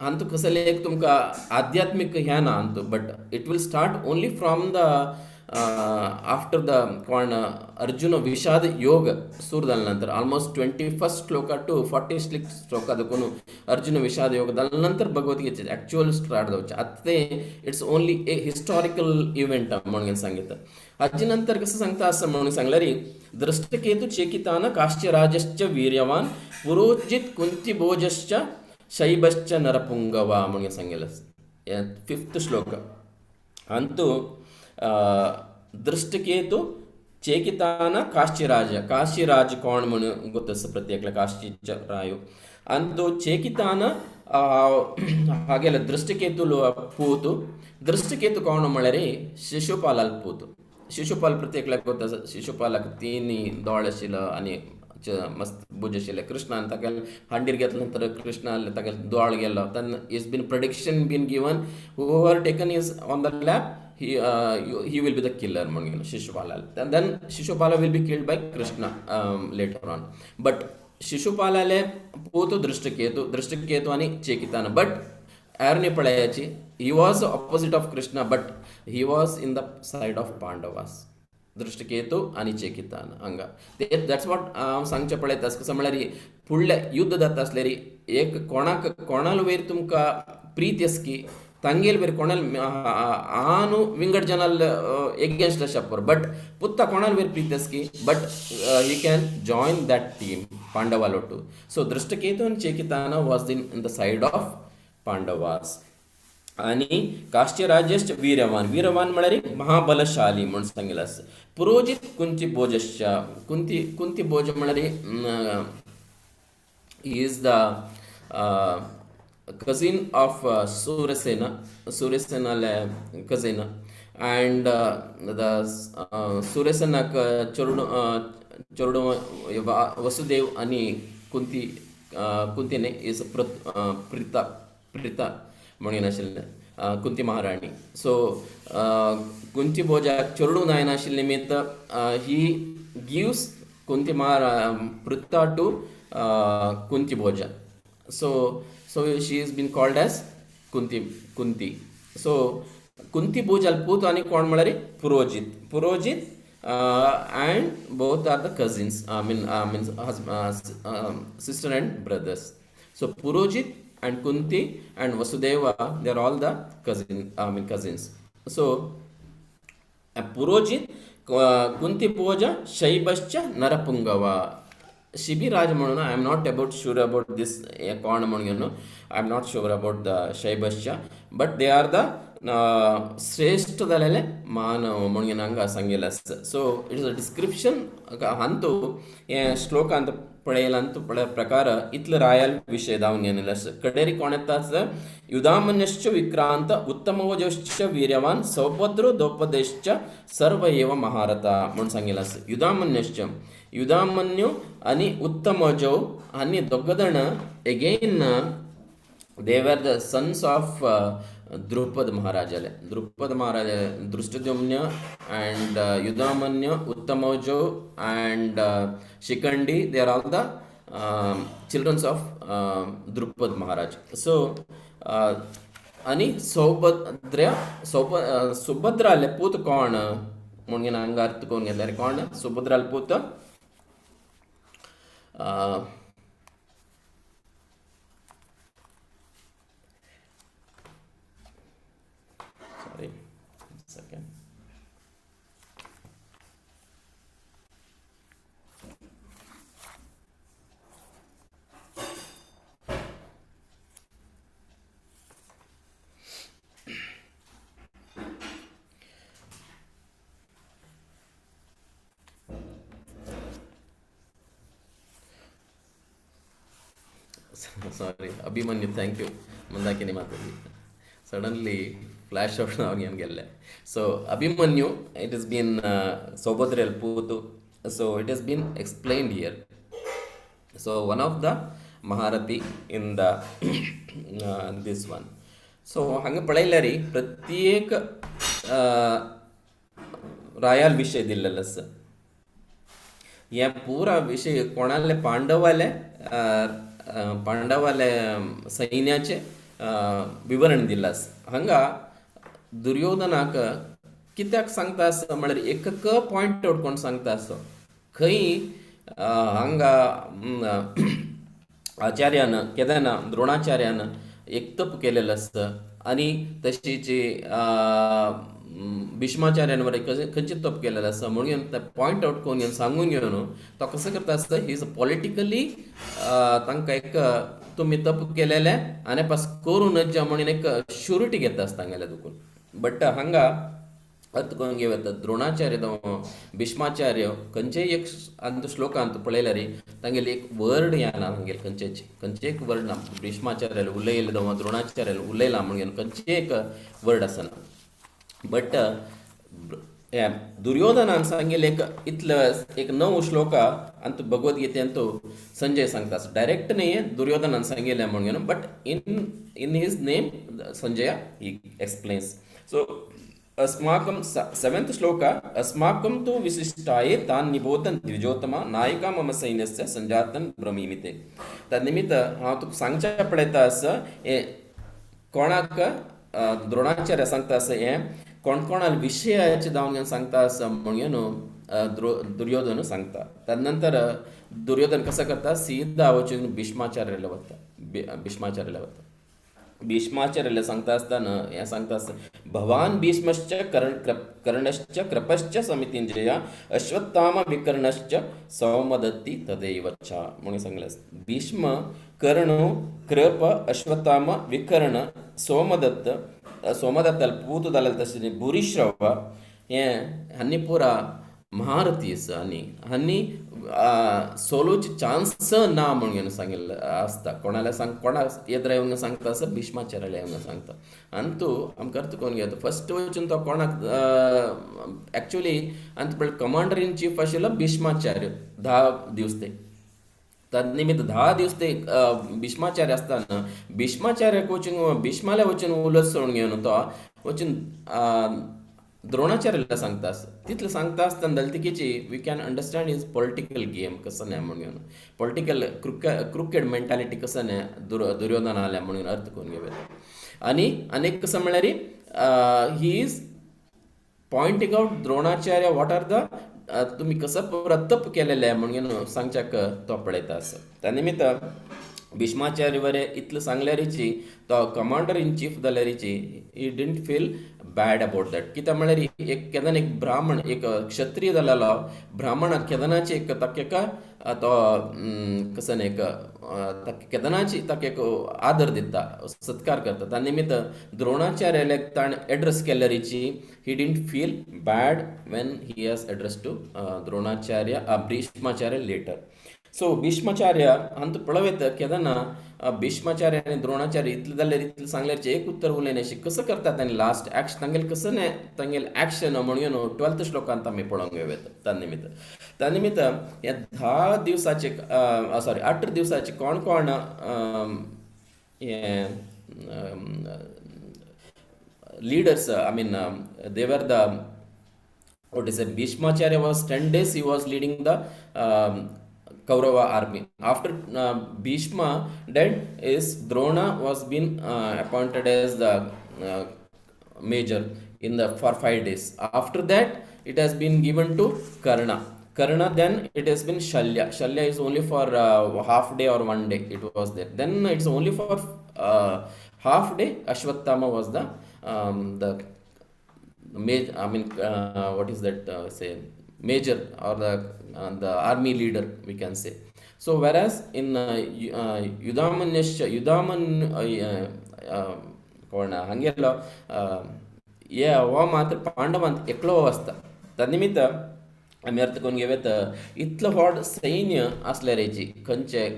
अंतू कसलें एक तुमकां आध्यात्मीक हें ना Antu. But it will start only from the after the कोण अर्जुन विषाद योग सुरू जाले नंतर ऑलमोस्ट 21 श्लोका टू 46 श्लोका देखून अर्जुन विषाद योग जाले नंतर भगवद्गीतेचे एक्चुअल स्टार्ट जावचें. आतां तें it's only a historical event म्हणून सांगितलं. हाजे नंतर कसं सांगता आसा म्हणून सांगल्यार दृष्टकेतू चेकितान काश्यराजश्च वीर्यवान पुरोजित कुंतीभोजश्च शैबश्च नरपुंगवा म्हणून सांगितलं. 5th श्लोक अंतू दृष्टकेतू चेकितान काशीराज काशीराज कोण म्हणून ಗೊತ್ತಸ ಪ್ರತ್ಯೇಕ ಕಾಶಿ ರಾಯು ಅಂತು ಚೇಕಿತಾನ ಹಾಗೆಲ್ಲ ದೃಷ್ಟಕೇತು ಪೂತು ದೃಷ್ಟಕೇತು ಕೋಣ म्हळ्यार शिशुपालाल पूत. शिशुपाल प्रत्येकल्याक ಗೊತ್ತ शिशुपालाक 3 दोळे आशिल्लो आनी मस्त भुज आशिल्ले. कृष्णान ताका हांडीर घेतले नंतर कृष्णान ताका दोळ गेलो. तेन्ना is been prediction been given whoever taken is on the lap he will be the killer म्हणून Shishupala. Then Shishupala will be killed by Krishna later on. But शिशुपालाले पूत दृष्टकेतू दृष्टकेतू आनी चेकितान. बट आर्नी पळयाची he was opposite of Krishna but he was in the side of Pandavas. Dhrishtaketu आनी चेकितान हांगा ते that's what हांव सांगचें पळयता. कसो म्हळ्यार फुडलें युद्ध जाता आसल्यार एक कोणाक कोणाल वयर तुमकां प्रीती आसा की तांगेल वयर कोणाल आनु विंगड जनाल एगेन्स्ट अशें पर बट पुत्ता कोणाल वयर प्रीती आसा की but he can join that team पांडवालोटू. So Dhrishtaketu आनी Chekitana was in the side of Pandavas. आनी काश्यराजश्च वीरवान वीरवान म्हळ्यार महाबलशाली म्हूण सांगिल्लें आसा. पुरोजित कुंती भोजश्च कुंती कुंती भोज म्हळ्यार is the cousin of Surasena, सुरसेनाले cousin and the सुरसेनाक चेडूं चेडूं वसुदेव आनी कुंती कुंतीने is Pritha Pritha म्हणून आशिल्लें कुंती महाराणी. सो कुंती भोजाक चेडूं जायनाशिल्लें निमित्त he gives Kunti Mahara Pritha to Kunti Bhoja. So so she is been called as Kunti Kunti. So Kunti भोजाल पूत आनी कोण म्हळ्यार Purojit Purojit and both are the cousins, I mean means sister and brothers. So Purujit and Kunti and Vasudeva they are all the cousin, I mean cousins. So Purujit Kunti Bhoja ಶೈಬಶ್ಚ ನರಪುಂಗವ ಶಿಬಿರಾಜ म्हणून I am not about sure about this कोण म्हणून, I am not sure about the ಶೈಬಶ್ಚ, but they are the ಶ್ರೇಷ್ಠ जालेले मानव म्हणून हांगा सांगिल्लें आसा. So it is a description Antu हे श्लोकांत पळयला अंतू पळय प्रकार इतलो रायल विशय जावन गेलेलो आसा. कडेरी कोण येता आसा, युधामन्यश्च विक्रांत उत्तमोजश्च वीर्यवान सौभद्रो द्रौपदेश्च सर्व एव महारथा म्हूण सांगिल्लें आसा. युधामन्यश्च, युधामन्यू आनी उत्तमोजो आनी दोग जाण again they were the sons of Drupad महाराजाले. Drupad Maharaj, Dhrishtadyumna and Yudhamanyu, Uttamauja and Shikhandi, they are all the childrens of Drupad Maharaj. So आनी सौभद्र सुभद्राले पूत कोण म्हणून हांगा अर्थ करून घेतल्यार कोण सुभद्राले पूत, sorry, second. Sorry, Abhimanyu, thank you. Mandakini Mataji. Suddenly flash out now गेल्ले. So Abhimanyu, it has been Saubhadral Putu. So it has been explained here. So one of the Maharathi in the this one. So हांगा पळयल्यार प्रत्येक रायाल विशय दिल्लेलो आसा. हे पुरा विशय कोणाले पांडवाले पांडवाले सैन्याचे विवरण दिल्लें आसा. हांगा दुर्योधनाक कित्याक सांगता आसा म्हळ्यार एक पॉयंट आउट कोण सांगता आसा खंय हांगा आचार्यान केदना द्रोणाचार्यान एक तप केलेलो आसता आनी तशीच भीष्माचार्यान बरें खंयचें तप केलेलें आसा म्हणून ते पॉयंट आउट करून घेवन सांगून घेवन तो कसो करता आसता, he is politically तांकां एक तुमी तप केलेलें आनी पास करूं नज म्हणून एक शुरिटी घेता आसता तांगेल्या दुकून. बट हांगा अर्थ करून घेवं येता द्रोणाचार्य भीष्माचार्य खंयचेय एक अंत श्लोकांत पळयल्यार तांगेली एक वर्ड येना, तांगेले खंयचेच खंयचेय एक वर्ड ना, भीष्माचार्याले उलयलें जावं द्रोणाचार्याले उलयलां म्हणून खंयचेय एक वर्ड आसना. बट दुर्योधनान सांगिल्लें एक इतले एक 9 श्लोका अंत भगवद्गीतेंत संजय सांगता, डायरेक्ट न्ही दुर्योधनान सांगिल्लें म्हणून, but in his name Sanjaya he explains. So अस्माकं 7th श्लोक, अस्माकं तु विशिष्टाये तान् निबोधन द्विजोत्तम नायिका मम सैन्यस्य संजातन ब्रमीमिते. तन्निमित्त हांव तुका सांगच्या पळयता आसा हें कोणाक द्रोणाचार्य सांगता आसा हें कोण कोणाल विशयाचे जावन घेवन सांगता आसा म्हणून दुर्योधन सांगता. तदनंतर दुर्योधन कसो करता, सीधा वचून भीष्माचार्याला वता, भीष्माचार्याला वता. भीष्माचार्याला सांगता आसतना हें सांगता आसता, भवान भीष्मश्च कर्णश्च कृपश्च समितिंजय अश्वत्थाम विकर्णश्च सौमदत्ती तदैव च म्हणून सांगलें आसता. भीष्म, कर्ण, कृप, अश्वत्थाम, विकर्ण, सोमदत्त, सोमदत्ताल पूत जालें तशें भूरिश्रव हें हांणी पुरा महारथी आसा आनी हांणी सोलोची चान्स ना म्हणून सांगिल्लें आसता. कोणाल्या सांग कोणाक येद्रा येवन सांगता आसा, भीष्माचार्याला येवन सांगता. आनी तूं आमकां अर्थ करून घेता फस्ट वचून तो कोणाक एक्चुअली आनी पळय कमांडर इन चीफ आशिल्लो भीष्माचार्य 10 दिवस ते, तद निमित्त 10 दिवस ते भीष्माचार्य आसतना भीष्माचार्याक वचून भीष्माल्या वचून उलोवप सोडून घेवन तो वचून द्रोणाचार्याला सांगता आसता. तितलें सांगता आसतना जाल्यार तिकेची we can understand his political game कसो न्हय म्हणून, पॉलिटिकल क्रुकेड मेंटालिटी कसो न्हय दुर्योधनाल्या म्हणून अर्थ करून घेवं येता. आनी आनीक कसो म्हळ्यार he is pointing out Dronacharya what are the तुमी कसो पुरा तप केलेलें म्हणून सांगच्याक तो पळयता आसा. त्या निमित्त भीष्माचार्य वरे इतलें सांगल्यारीची तो कमांडर इन चीफ जाल्यारीची he didn't feel bad about that. कित्याक म्हळ्यार एक केन्ना एक ब्राह्मण एक क्षत्रीय जालेलो ब्राह्मणाक केदनाची एक ताका एका तो कसो एक ताका केदनाची ताका एक आदर दिता, सत्कार करता. त्या निमित्त द्रोणाचार्याक ताणें address केल्यारीची he didn't feel bad when he has address to Dronacharya Bhishmacharya later. So Bhishmacharya अंत पळयत केदना भीष्माचार्य आनी द्रोणाचार्य इतलें जाल्यार इतलें सांगल्यार एक उत्तर उलयनाशी कसो करता तांणी लास्ट एक्शन तांगेलें कसो न्ही तांगेलें एक्शन म्हणून न्हू 12th श्लोकांत आमी पळोवंक येता. त्या निमित्त त्या निमित्त ह्या 10 दिवसाचे सॉरी 8 दिवसाचे कोण कोण हे leaders, I mean they were the what is it, Bhishmacharya was 10 days he was leading the Kaurava army. After Bhishma dead is Drona was been appointed as the major in the for 5 days. After that it has been given to Karna. Karna, then it has been Shalya. Shalya is only for half day or 1 day it was there. Then it's only for half day. Ashwatthama was the major, I mean what is that say major or the army leader we can say. So whereas in Yudhamanyasya Yudhaman कोण हांगेलो हे हो मात्र पांडवांत एकलो आसता. त्या निमित्त आमी अर्थ करून घेवं इतलो व्हड सैन्य आसल्यारेची खंयचे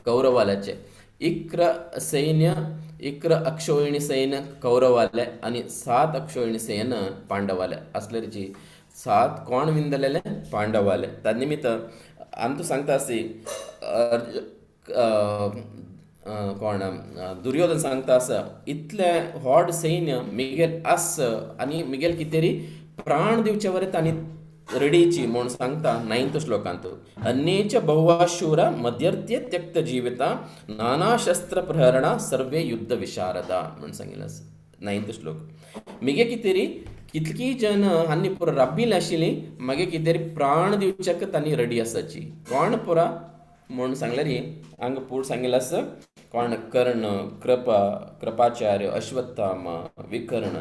कौरवाल्याचे 11 सैन्य, 11 अक्षोहिणी सैन्य कौरवाले आनी 7 अक्षोहिणी सैन्य पांडवाले आसल्यारेची 7 कोण विंदलेले पांडवाले. त्या निमित्त आमकां सांगता आसी कोण दुर्योधन सांगता आसा इतलें व्हड सैन्य मिगेल आस आनी मिगेल कितें तरी प्राण दिवचे वरे तांणी रेडीची म्हूण सांगता 9th श्लोकांत. अन्येच बहवा शूरा मध्यर्थे त्यक्त जिविता नाना शस्त्र प्रहरणा सर्वे युद्ध विशारदा म्हूण सांगिल्लें आसा 9th श्लोक. मिगे कितें तरी कितकी जन आनी पुरो राबिल्ली आशिल्ली मागीर कितें तरी प्राण दिवच्याक तांणी रेडी आसाची. कोण पुरा म्हूण सांगल्यार हांगा पूर्ण सांगिल्लें आसा कोण कर्ण, कृपा, कृपाचार्य, अश्वत्थामा, विकर्ण.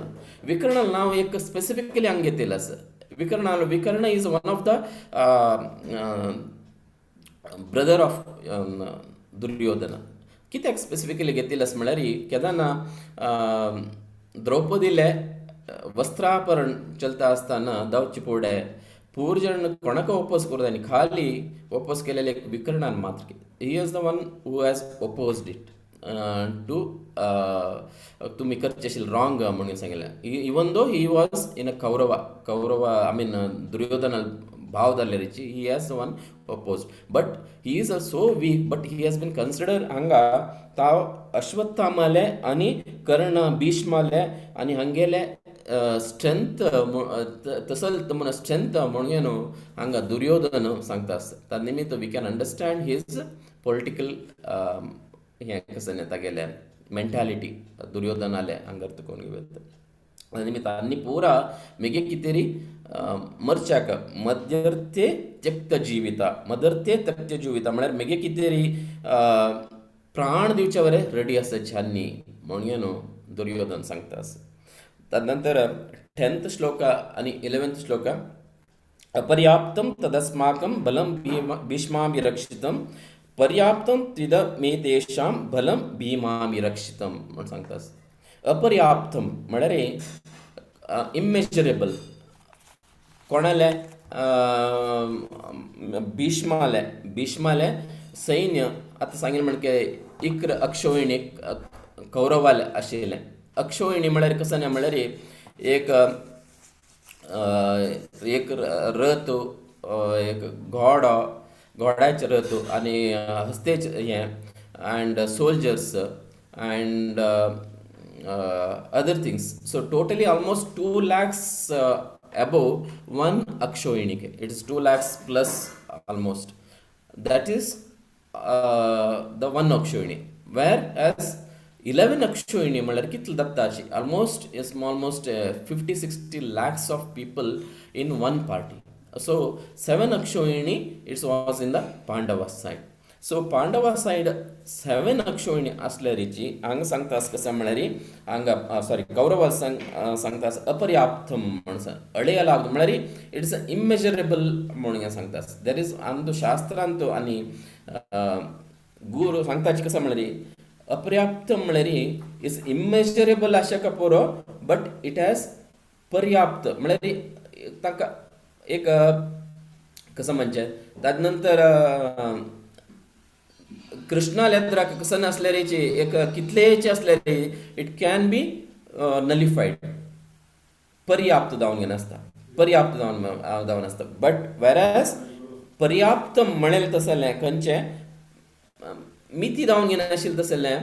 विकर्ण नांव एक स्पेसिफिकली हांगा घेतिल्लें आसा. Vikarna, Vikarna is one of the brother of Duryodhana. कित्याक स्पेसिफिकली घेतिल्लें आसा म्हळ्यार केन्ना द्रौपदीले वस्त्रापरण चलता आसतना धांवचे फुडें पूर जण कोणाक ओपोज करता आनी खाली ओपोज केलेले विकर्णान मात्र. He is the one who has opposed it to तुमी करचें आशिल्लें रॉंग म्हणून सांगिल्लें. Even though he was in a Kaurava, Kaurava I mean Duryodhana भाव जाल्ल्याची he has one opposed but he is a so weak but he has been consider हांगा ताव अश्वत्थामाले आनी कर्ण भीष्माले आनी हांगेले स्ट्रेंथ तसल म्हण स्ट्रेंथ म्हणून न्हू हांगा दुर्योधन सांगता आसता. त्या निमित्त we can understand his political हें कसं न्ही तागेलें मेंटालिटी दुर्योधनाले हांगा कोण घेवं. निमित्त आनी पुरा मेगे कितें तरी मरच्याक मध्यर्थे त्यक्त जिविता, मदर्थे त्यक्त जिविता म्हळ्यार मेगे कितें तरी प्राण दिवचे वरे रेडी आसाची आनी म्हणून न्हू दुर्योधन सांगता आसा. तदनंतर 10th श्लोक आनी 11th श्लोक. अपर्याप्तं तदस्माकं बलं भीष्माभिरक्षितं पर्याप्तं त्विदमेतेषां बलं भीमाभिरक्षितं म्हूण सांगता. अपर्याप्तं म्हळ्यार इमेजरेबल कोणाले भीष्माले, भीष्माले सैन्य आतां सांगिल्लें म्हणके 11 अक्षोहिणी कौरवाले आशिल्लें. अक्षोहिणी म्हळ्यार कसं न्ही म्हळ्यार एक एक रथ, एक घोडो, घोड्याचे रथ आनी हस्तेच हें and soldiers and other things. So totally almost 2 lakhs above one Akshauhini. It is 2 lakhs plus almost. That is the one Akshauhini. Whereas 11 Akshauhini म्हळ्यार कितले जाता almost is almost 50-60 lakhs of people in one party. So 7 Akshauhini it was in the Pandava side. सो Pandava side 7 अक्षोहिणी आसल्यारीची हांगा सांगता कसं म्हळ्यार हांगा सॉरी कौरवा सांगता अपर्याप्तम म्हण अळेया लागू म्हळ्यार it's इमेजरेबल म्हणून सांगता. There is आमचो शास्त्रांत आनी गुरू सांगताची कसं म्हळ्यार अपर्याप्त म्हळ्यार it's इमेजरेबल आशें का पुरो बट it has पर्याप्त म्हळ्यार तांकां एक कसं म्हणजे ताजे नंतर कृष्णाल्या कसं नासल्यारीची एक कितलेचे आसल्यारी it can be nullified पर्याप्त जावन घेनासता पर्याप्त जावन जावन आसता. बट वेर पर्याप्त म्हणेल तसलें खंयचें मिती जावन घेनाशिल्लें तसलें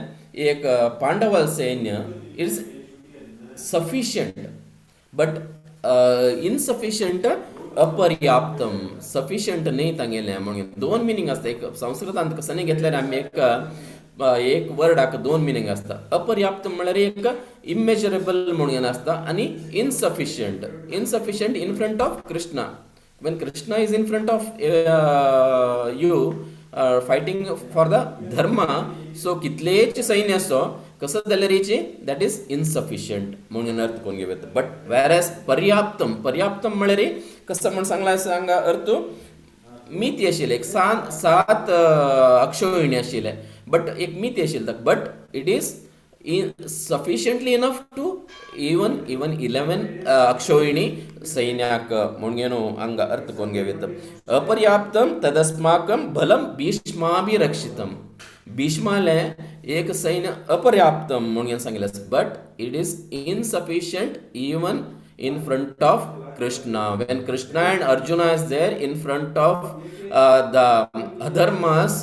एक पांडव सैन्य it's sufficient but insufficient अपर्याप्तम sufficient न्ही तांगेलें म्हणून दोन मिनींग आसता. एक संस्कृतांत कसं घेतल्यार आमी एक एक वर्डाक दोन मिनींग आसता. अपर्याप्त म्हळ्यार एक इमेजरेबल म्हणून आसता आनी insufficient insufficient in front of Krishna. When Krishna is in front of you fighting for the dharma so कितलेच सैन्य असो कसं जाल्यारीची that is insufficient म्हणून अर्थ कोण घेवं. बट वेर एज पर्याप्तम पर्याप्तम म्हळ्यार कसं म्हण सांगला सांगा अर्थ मिती आशिल्लें एक सात अक्षोहिणी आशिल्लें बट एक मिती आशिल्लें but it is sufficiently enough to even even 11 Akshauhini सैन्याक म्हणून हांगा अर्थ कोण घेवं. अपर्याप्तम तदस्माकं बलम भीष्माभिरक्षितम भीष्माले एक सैन्य अपर्याप्तम म्हणून सांगितलें but it is insufficient even in front of Krishna. When Krishna and Arjuna is there in front of the adharmas,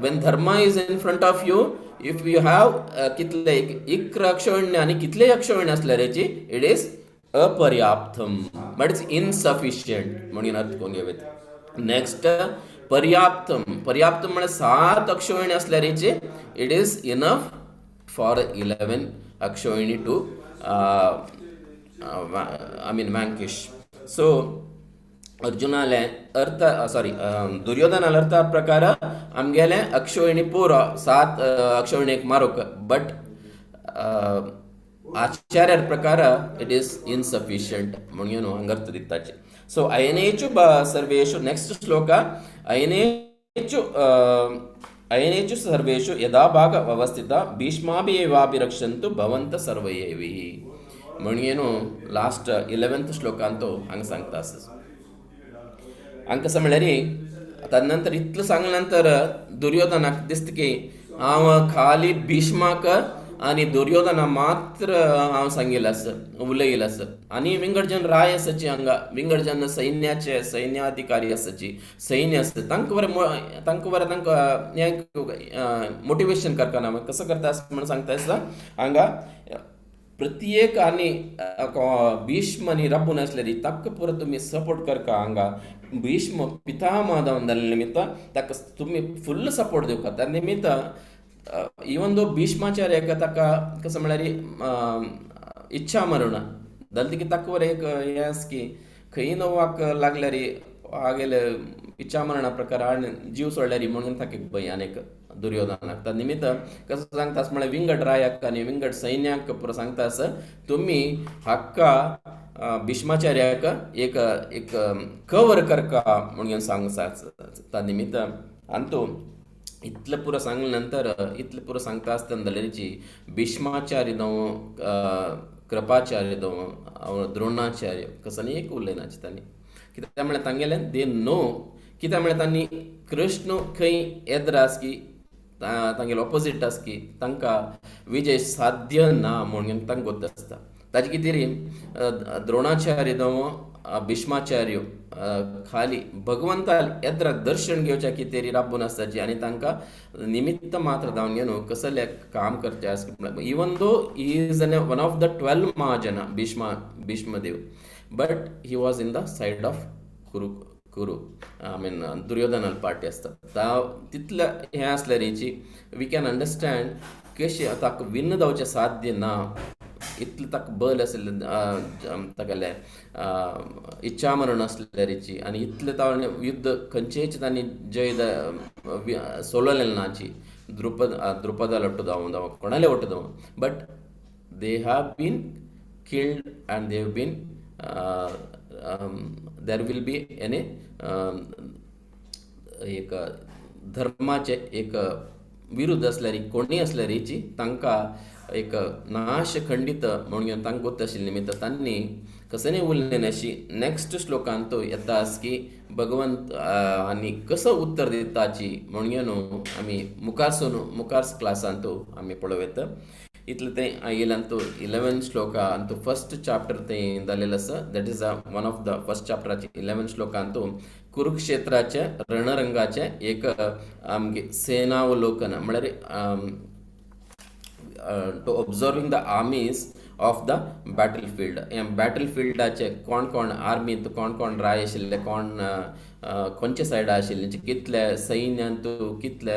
when dharma is in front of you, if you have कितले इकरा अक्षोहिणी आणि कितले अक्षोहिणी असल्याची it is अपर्याप्तम but it's insufficient म्हणून अर्थ कोण घेवेत. Next पर्याप्तम पर्याप्तम म्हणजे 7 अक्षोहिणी असल्याची it is enough for 11 Akshauhini to I mean vanquish. So अर्जुनाले अर्थ सॉरी दुर्योधनाले अर्थ प्रकार आमगेले अक्षोहिणी पुरो 7 अक्षोहिणीक मारूक बट आचार्य प्रकार it is insufficient म्हणून हांगा अर्थ दिताचे. सो अयनेचु सर्वेषु नेक्स्ट श्लोक अयनेचु अयनेचु सर्वेषु यदा भाग अवस्थित भीष्माभिएवाभिरक्षन्तु भवन्त सर्वयेवि म्हणून लास्ट 11th श्लोकांत हांगा सांगता आसा. हांगा कसं म्हळ्यार तदनंतर इतलें सांगले नंतर दुर्योधनाक दिसता की हांव खाली भीष्माक आनी दुर्योधना मात्र हांव सांगिल्लें आसा उलयिल्लें आसा आनी विंगड जन राय आसाची हांगा विंगड जन सैन्याचे सैन्याधिकारी आसाची सैन्य आसता तांकां बरें तांकां बरें तांकां हें मोटिवेशन करतना कसो करता म्हण सांगता आसता हांगा प्रत्येक आनी भीष्म आनी राबून आसलेली ताका पुरो तुमी सपोर्ट करका. हांगा भीष्म पितामह जावन जाल्ले निमित्त ताका तुमी फुल्ल सपोर्ट दिवका. त्या निमित्त इवन दो भीष्माचार्य ताका कसं म्हळ्यार इच्छा मरण जालें की ताका बरें एक हें आसा की खंय नोवाक लागल्यार हागेले इच्छा मरणा प्रकार आनी जीव सोडल्यार म्हणून ताका एक भंय आनी एक दुर्योधनाक. त्या निमित्त कसं सांगता आसा म्हळ्यार विंगड रायाक आनी विंगड सैन्याक पुरो सांगता आसा तुमी हाका भीष्माचार्याक एक एक कवर करका म्हणून सांग त्या निमित्त. आनी तो इतलें पुरो सांगले नंतर इतलें पुरो सांगता आसतना जाल्यारीची भीष्माचार्य जावं कृपाचार्य जावं द्रोणाचार्य कसं एक उलयनाचे तांणी कित्याक म्हळ्यार तांगेलें they know कित्याक म्हळ्यार तांणी कृष्ण खंय येद्र आसा की तांगेलो ऑपोजीट आसा की तांकां विजय साध्य ना म्हणून तांकां गोत आसता. ताजे खातीर द्रोणाचार्य जावं भीष्माचार्य खाली भगवंताल येद्राक दर्शन घेवच्या कितें राबून आसताची आनी तांकां निमित्त मात्र जावन घेवन कसलें काम करचें आसा. Even though he is an one of the 12 Mahajana Bhishmadev but he was in the side of Kuru Kuru I mean दुर्योधनाल party आसता. तितलें हें आसल्यारीची we can understand कशें ताका विन्न जावचें साध्य ना इतलें ताका बल आशिल्लें तागेलें इच्छा मरण आसल्यारीची आनी इतलें ताणें युद्ध खंयचेच तांणी जय सोललें नाची द्रुपदा लट्टू दावूं दावूं कोणाले Wattoo दावूं, but they have been killed and they have been there will be any एक धर्माचे एक विरुद्ध आसल्यार कोणूय आसल्यारीची तांकां एक नाश खंडीत म्हणून तांकां गोत आशिल्लें निमित्त तांणी कसं उरलें अशी नेक्स्ट श्लोकांत तो येता आस की भगवंत आनी कसो उत्तर दिताची म्हणून न्हू आमी मुखारसून मुखार क्लासांत आमी पळोवं येता. इतलें तें येयल्यान तो 11 श्लोका आनी तो फर्स्ट चाप्टर तें जालेलें आसा, that is a one of the first चाप्टराचे 11 श्लोकांत कुरुक्षेत्राचे रणरंगाचे एक आमगे सेनावलोकन म्हळ्यार to observing the armies of the battle field. ह्या बॅटल फिल्डाचे कोण कोण आर्मींत कोण कोण राय आशिल्ले, कोण खंयचे सायडा आशिल्ले, कितले सैन्यांत कितले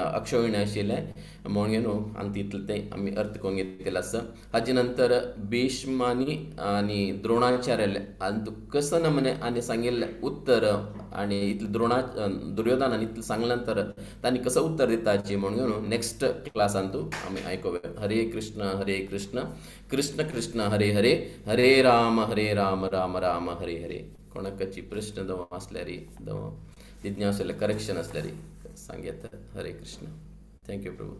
अक्षोहिणी आशिल्ले म्हणून न्हू आनी तितलें तें आमी अर्थ करून घेतलें आसा. हाजे नंतर भीष्मानी आनी द्रोणाचार्याले आनी कसो नमुने आनी सांगिल्लें उत्तर आनी इतलें दुर्योधनान इतलें सांगलें नंतर तांणी कसो उत्तर दिताची म्हणून न्हू नेक्स्ट क्लासांत आमी आयकुया. हरे कृष्ण हरे कृष्ण कृष्ण कृष्ण हरे हरे हरे राम हरे राम राम राम हरे हरे. कोणाकची प्रश्न दव आसल्यार दव जिज्ञास करेक्शन आसल्यार सांगेत. Hare Krishna. Thank you Prabhu.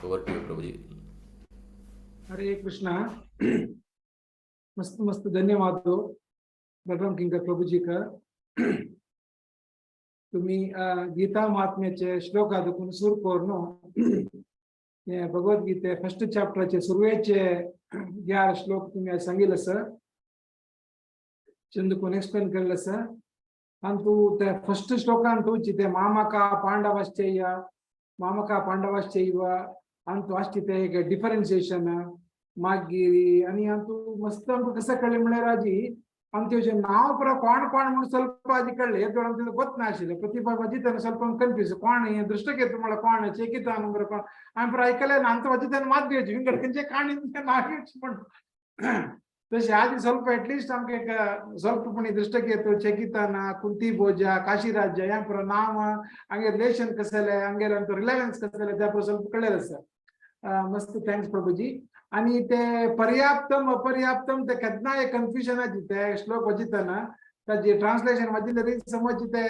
Over to you Prabhuji. Hare Krishna. मस्त मस्त धन्यवाद बलराम किंकर प्रभुजी का. तुम्ही गीता महात्म्याचे श्लोक देखून सुरू करून भगवद्गीते फर्स्ट चॅप्टराचे सुरवेचे 11 श्लोक तुम्ही आज सांगितलं सर, चंदकून एक्सप्लेन केलें सर. आणि तू त्या फर्स्ट श्लोकान तुची ते मामका पांडवाश्चैय मामका पांडवाश्चैव आणि तू आसची ते एक डिफरन्सिएशन मागीर आणि तू मस्त आमकां कसं कळ्ळें म्हळ्यार आजी आमचे नाव पुरा कोण कोण म्हणून ಸ್ವಲ್ಪ आजी कळ्ळें हे आमचे गोत नाशिल्लें. प्रतिभा वजितान ಸ್ವಲ್ಪ कन्फ्यूज कोण हे दृष्टकेतू म्हळ्यार कोण चेकितान बरं कोण आमी पुरा आयकलें ना. आमचं वजितान मात दिवची विंगड खंयचे काणी नाव पण तशें आजी ಸ್ವಲ್ಪ एटलिस्ट आमकां एक ಸ್ವಲ್ಪ पणी दृष्टकेतू चेकितान कुंती भोजा काशीराज्य ह्या पुरा नाव हांगे रिलेशन कसलें हांगेलें आमचो रिलेवन्स कसलें त्या पुरा ಸ್ವಲ್ಪ कळ्ळें आसा. मस्त thanks Prabhuji. आणि ते पर्याप्तम अपर्याप्तम ते केन्ना एक कन्फ्युजनाची ते श्लोक वाचितना ताजी ट्रान्सलेशन वाचिल्ले तरी समज ते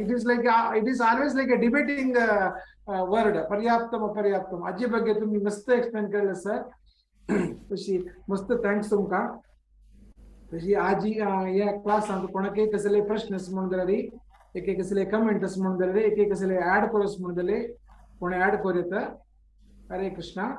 it is like it is always like a debating word पर्याप्तम अपर्याप्तम. हाजे ಬಗ್ಗೆ तुम्ही मस्त एक्सप्लेन केलें सर, तशी मस्त thanks तुमकां. तशी आजी ह्या क्लासांत कोणाकय कसले प्रश्न आसा म्हणून जाल्यार एक एक कसले कमेंट आसा म्हणून जाल्यार एक एक कसले ऍड करोस म्हणून जाल्यार कोण ऍड करूं येता. हरे कृष्णा.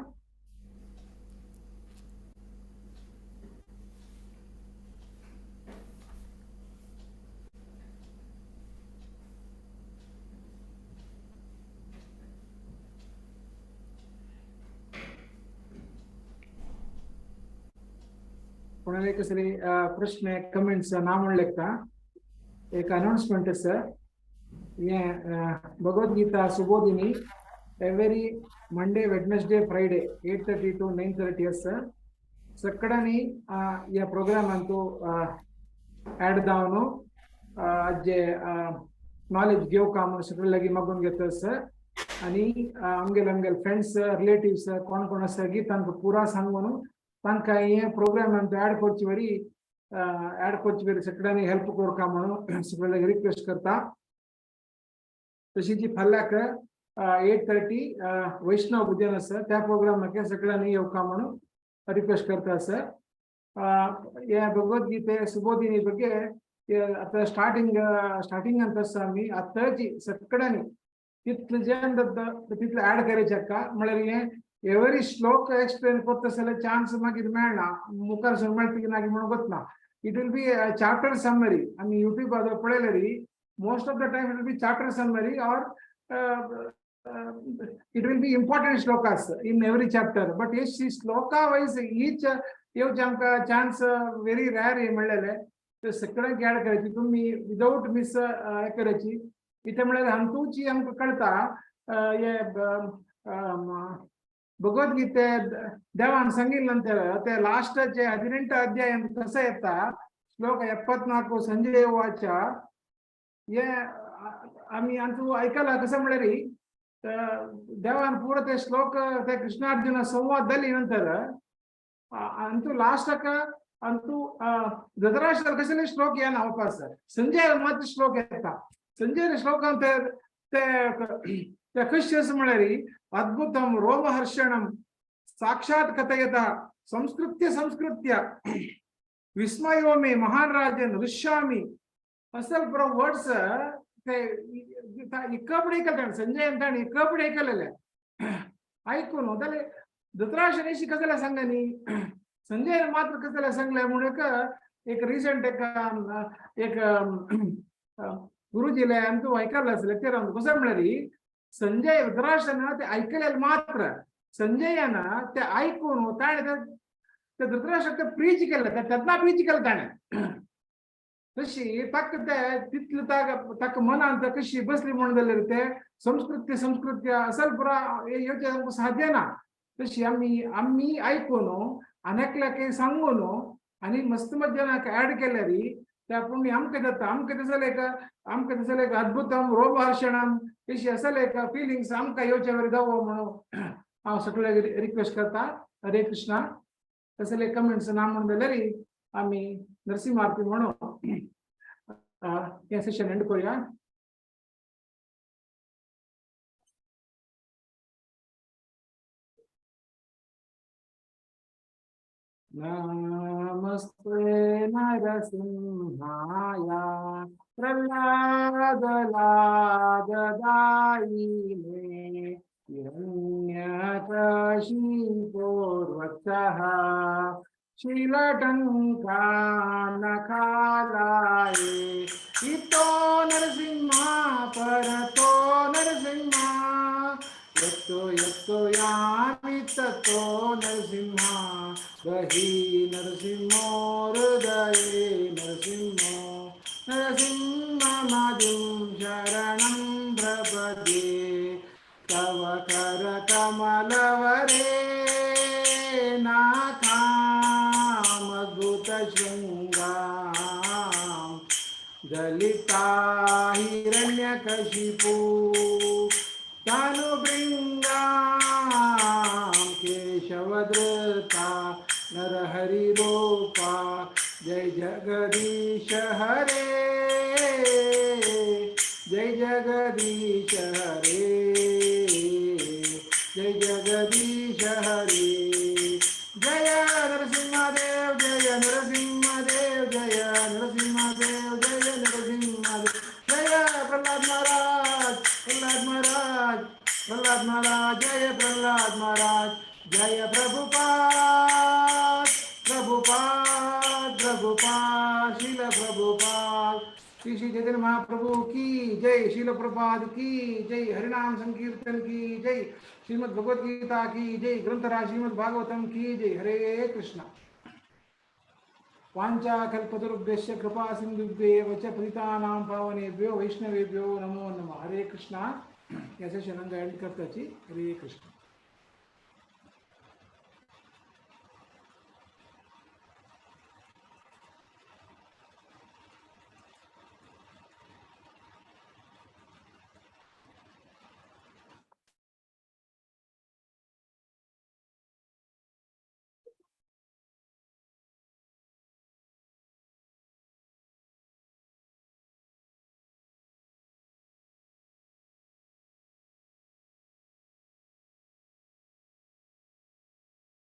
कोणाला कसले प्रश्न कमेंट्स ना म्हणून लेखता. एक अनाउन्समेंट आसा हे Bhagavad Gita Subodhini every Monday Wednesday Friday 8:30 to 9:30 आसा. सगळ्यांनी ह्या प्रोग्रामान तो ऍड जावन जे नॉलेज घेवका म्हणून सगळे लागीं मागून घेता आसा. आनी आमगेले आमगेले फ्रेंड्स रिलेटिव्स कोण कोण आसा गी तांकां पुरा सांगून तांकां हे प्रोग्राम ऍड करचे वरी ऍड करचे वरी सगळ्यांनी हेल्प करका म्हणून सगळ्यांक रिक्वेस्ट करता. तशी जी फाल्याक 8:30 वैष्णव भजन आसा त्या प्रोग्रामाक सगळ्यांनी येवका म्हणून रिक्वेस्ट करता सर. हे भगवद्गीते सुबोधिनी ಬಗ್ಗೆ आता स्टार्टिंग स्टार्टिंग ಅಂತ आमी आतांची सगळ्यांनी तितले जें तितले ऍड करायचे का म्हळ्यार हे एवरी श्लोक एक्सप्लेन करता जाल्यार चान्स मागीर मेळना मुखार सर मेळटा की ना म्हणून गोतना. It will be chapter summary. आमी युट्यूबार पळयल्यार most of the time it will be chapter summary or it will be important shlokas in every chapter. But yes, shloka wise each येवचे आमकां चान्स व्हेरी रॅर हे म्हणलेले ते सगळ्यांक add करायची तुम्ही विदाउट मिस हे करायची. इथे म्हळ्यार हातूची आमकां कळटा हे भगवद्गीते देवान सांगिल्लें ಅಂತ ते लास्टाचे 18 अध्याय कसं येता श्लोक 74 संजय वाच हे आमी आमचो ऐकला कसं म्हळ्यार देवान पुरो ते श्लोक ते कृष्णार्जुन संवाद जाली नंतर अंतू लास्टाक अंतू धृतराष्ट्र कसले श्लोक येना वापस संजय मात्र श्लोक येता. संजय श्लोक ते ते कशें म्हळ्यार अद्भुतम रोमहर्षणम साक्षात कथयत संस्कृत्य संस्कृत्य विस्मयो मे महान राजन ऋष्यामि असल पुरो वर्ड्स ते इक्कपडे ऐकले संजय ಅಂತ इक्कपडे ऐकलेले ऐकून जाल्यार धृतराष्ट्र अशी कसले सांगा न्ही संजय मात्र कसले सांगले म्हणून एक रिसंट एक एक गुरुजीले आमचो ऐकलं लेक्चर कसं म्हळ्यार संजय धृतराष्ट्रान ते ऐकलेले मात्र संजयान ते ऐकून ताणें ते धृतराष्ट्राक ते प्रीच केलें तेन्ना प्रीच केलें ताणें तशी ताका ते तितले ताका मनांत कशी बसली म्हणून जाल्यार ते संस्कृत्य संस्कृत्य असल पुरा येवचें आमकां साध्य ना. तशी आमी आमी आयकून आनी एकल्याक सांगून आनी मस्त मस्त जनाक ऍड केल्यार ते आपूण आमकां जाता आमकां तसलें एक आमकां तसलें एक अद्भुतम रोमहर्षणम तशी असलें एक फिलिंग्स आमकां येवचे वरी जावो म्हणून हांव सगळ्यांक रिक्वेस्ट करता. हरे कृष्णा. तसले कमेंट्स ना म्हणून जाल्यार आमी नरसिंह आरती म्हणून हें सेशन एंड करूया. नमस्ते नरसिंहाय प्रह्लाद लाददायिने हिरण्यकशिपोर्वक्षः शीलटङ्कानखालाये इतो नरसिंह परतो नरसिंह यतो यतो यामि ततो नरसिंह बहि नरसिंहो हृदये नरसिंहो नरसिंहमदिं शरणं प्रपद्ये तव करकमलवरे नाथामद्भुतशृङ्गां दलिता हिरण्यकशिपु तनुभृङ्गां केशवधृता नरहरिरूपा जय जगदीश हरे जय जगदीश हरे जय जगदीश हरे जय नरसिंहदेव जय नरसिंहदेव जय नरसिंहदेव जय नरसिंहदेव जय प्रहलाद महाराज प्रहलाद महाराज प्रहलाद महाराज जय प्रहलाद महाराज जय प्रभुपाद प्रभुपाद प्रभुपाद श्रील प्रभुपाद श्री श्री चैतन्य महाप्रभु की जय, श्रील प्रभुपाद की जय, हरिनाम संकीर्तन की जय, श्रीमद् भगवद गीता की जय, ग्रंथराज श्रीमद् भागवतम की जय. हरे कृष्णा. वांछा कल्पतरुभ्यश्च कृपा सिंधुभ्येव च पतितानां पावनेभ्यो वैष्णवेभ्यो नमो नमः. हरे कृष्णा. या सेशन एंड करताची. हरे कृष्णा.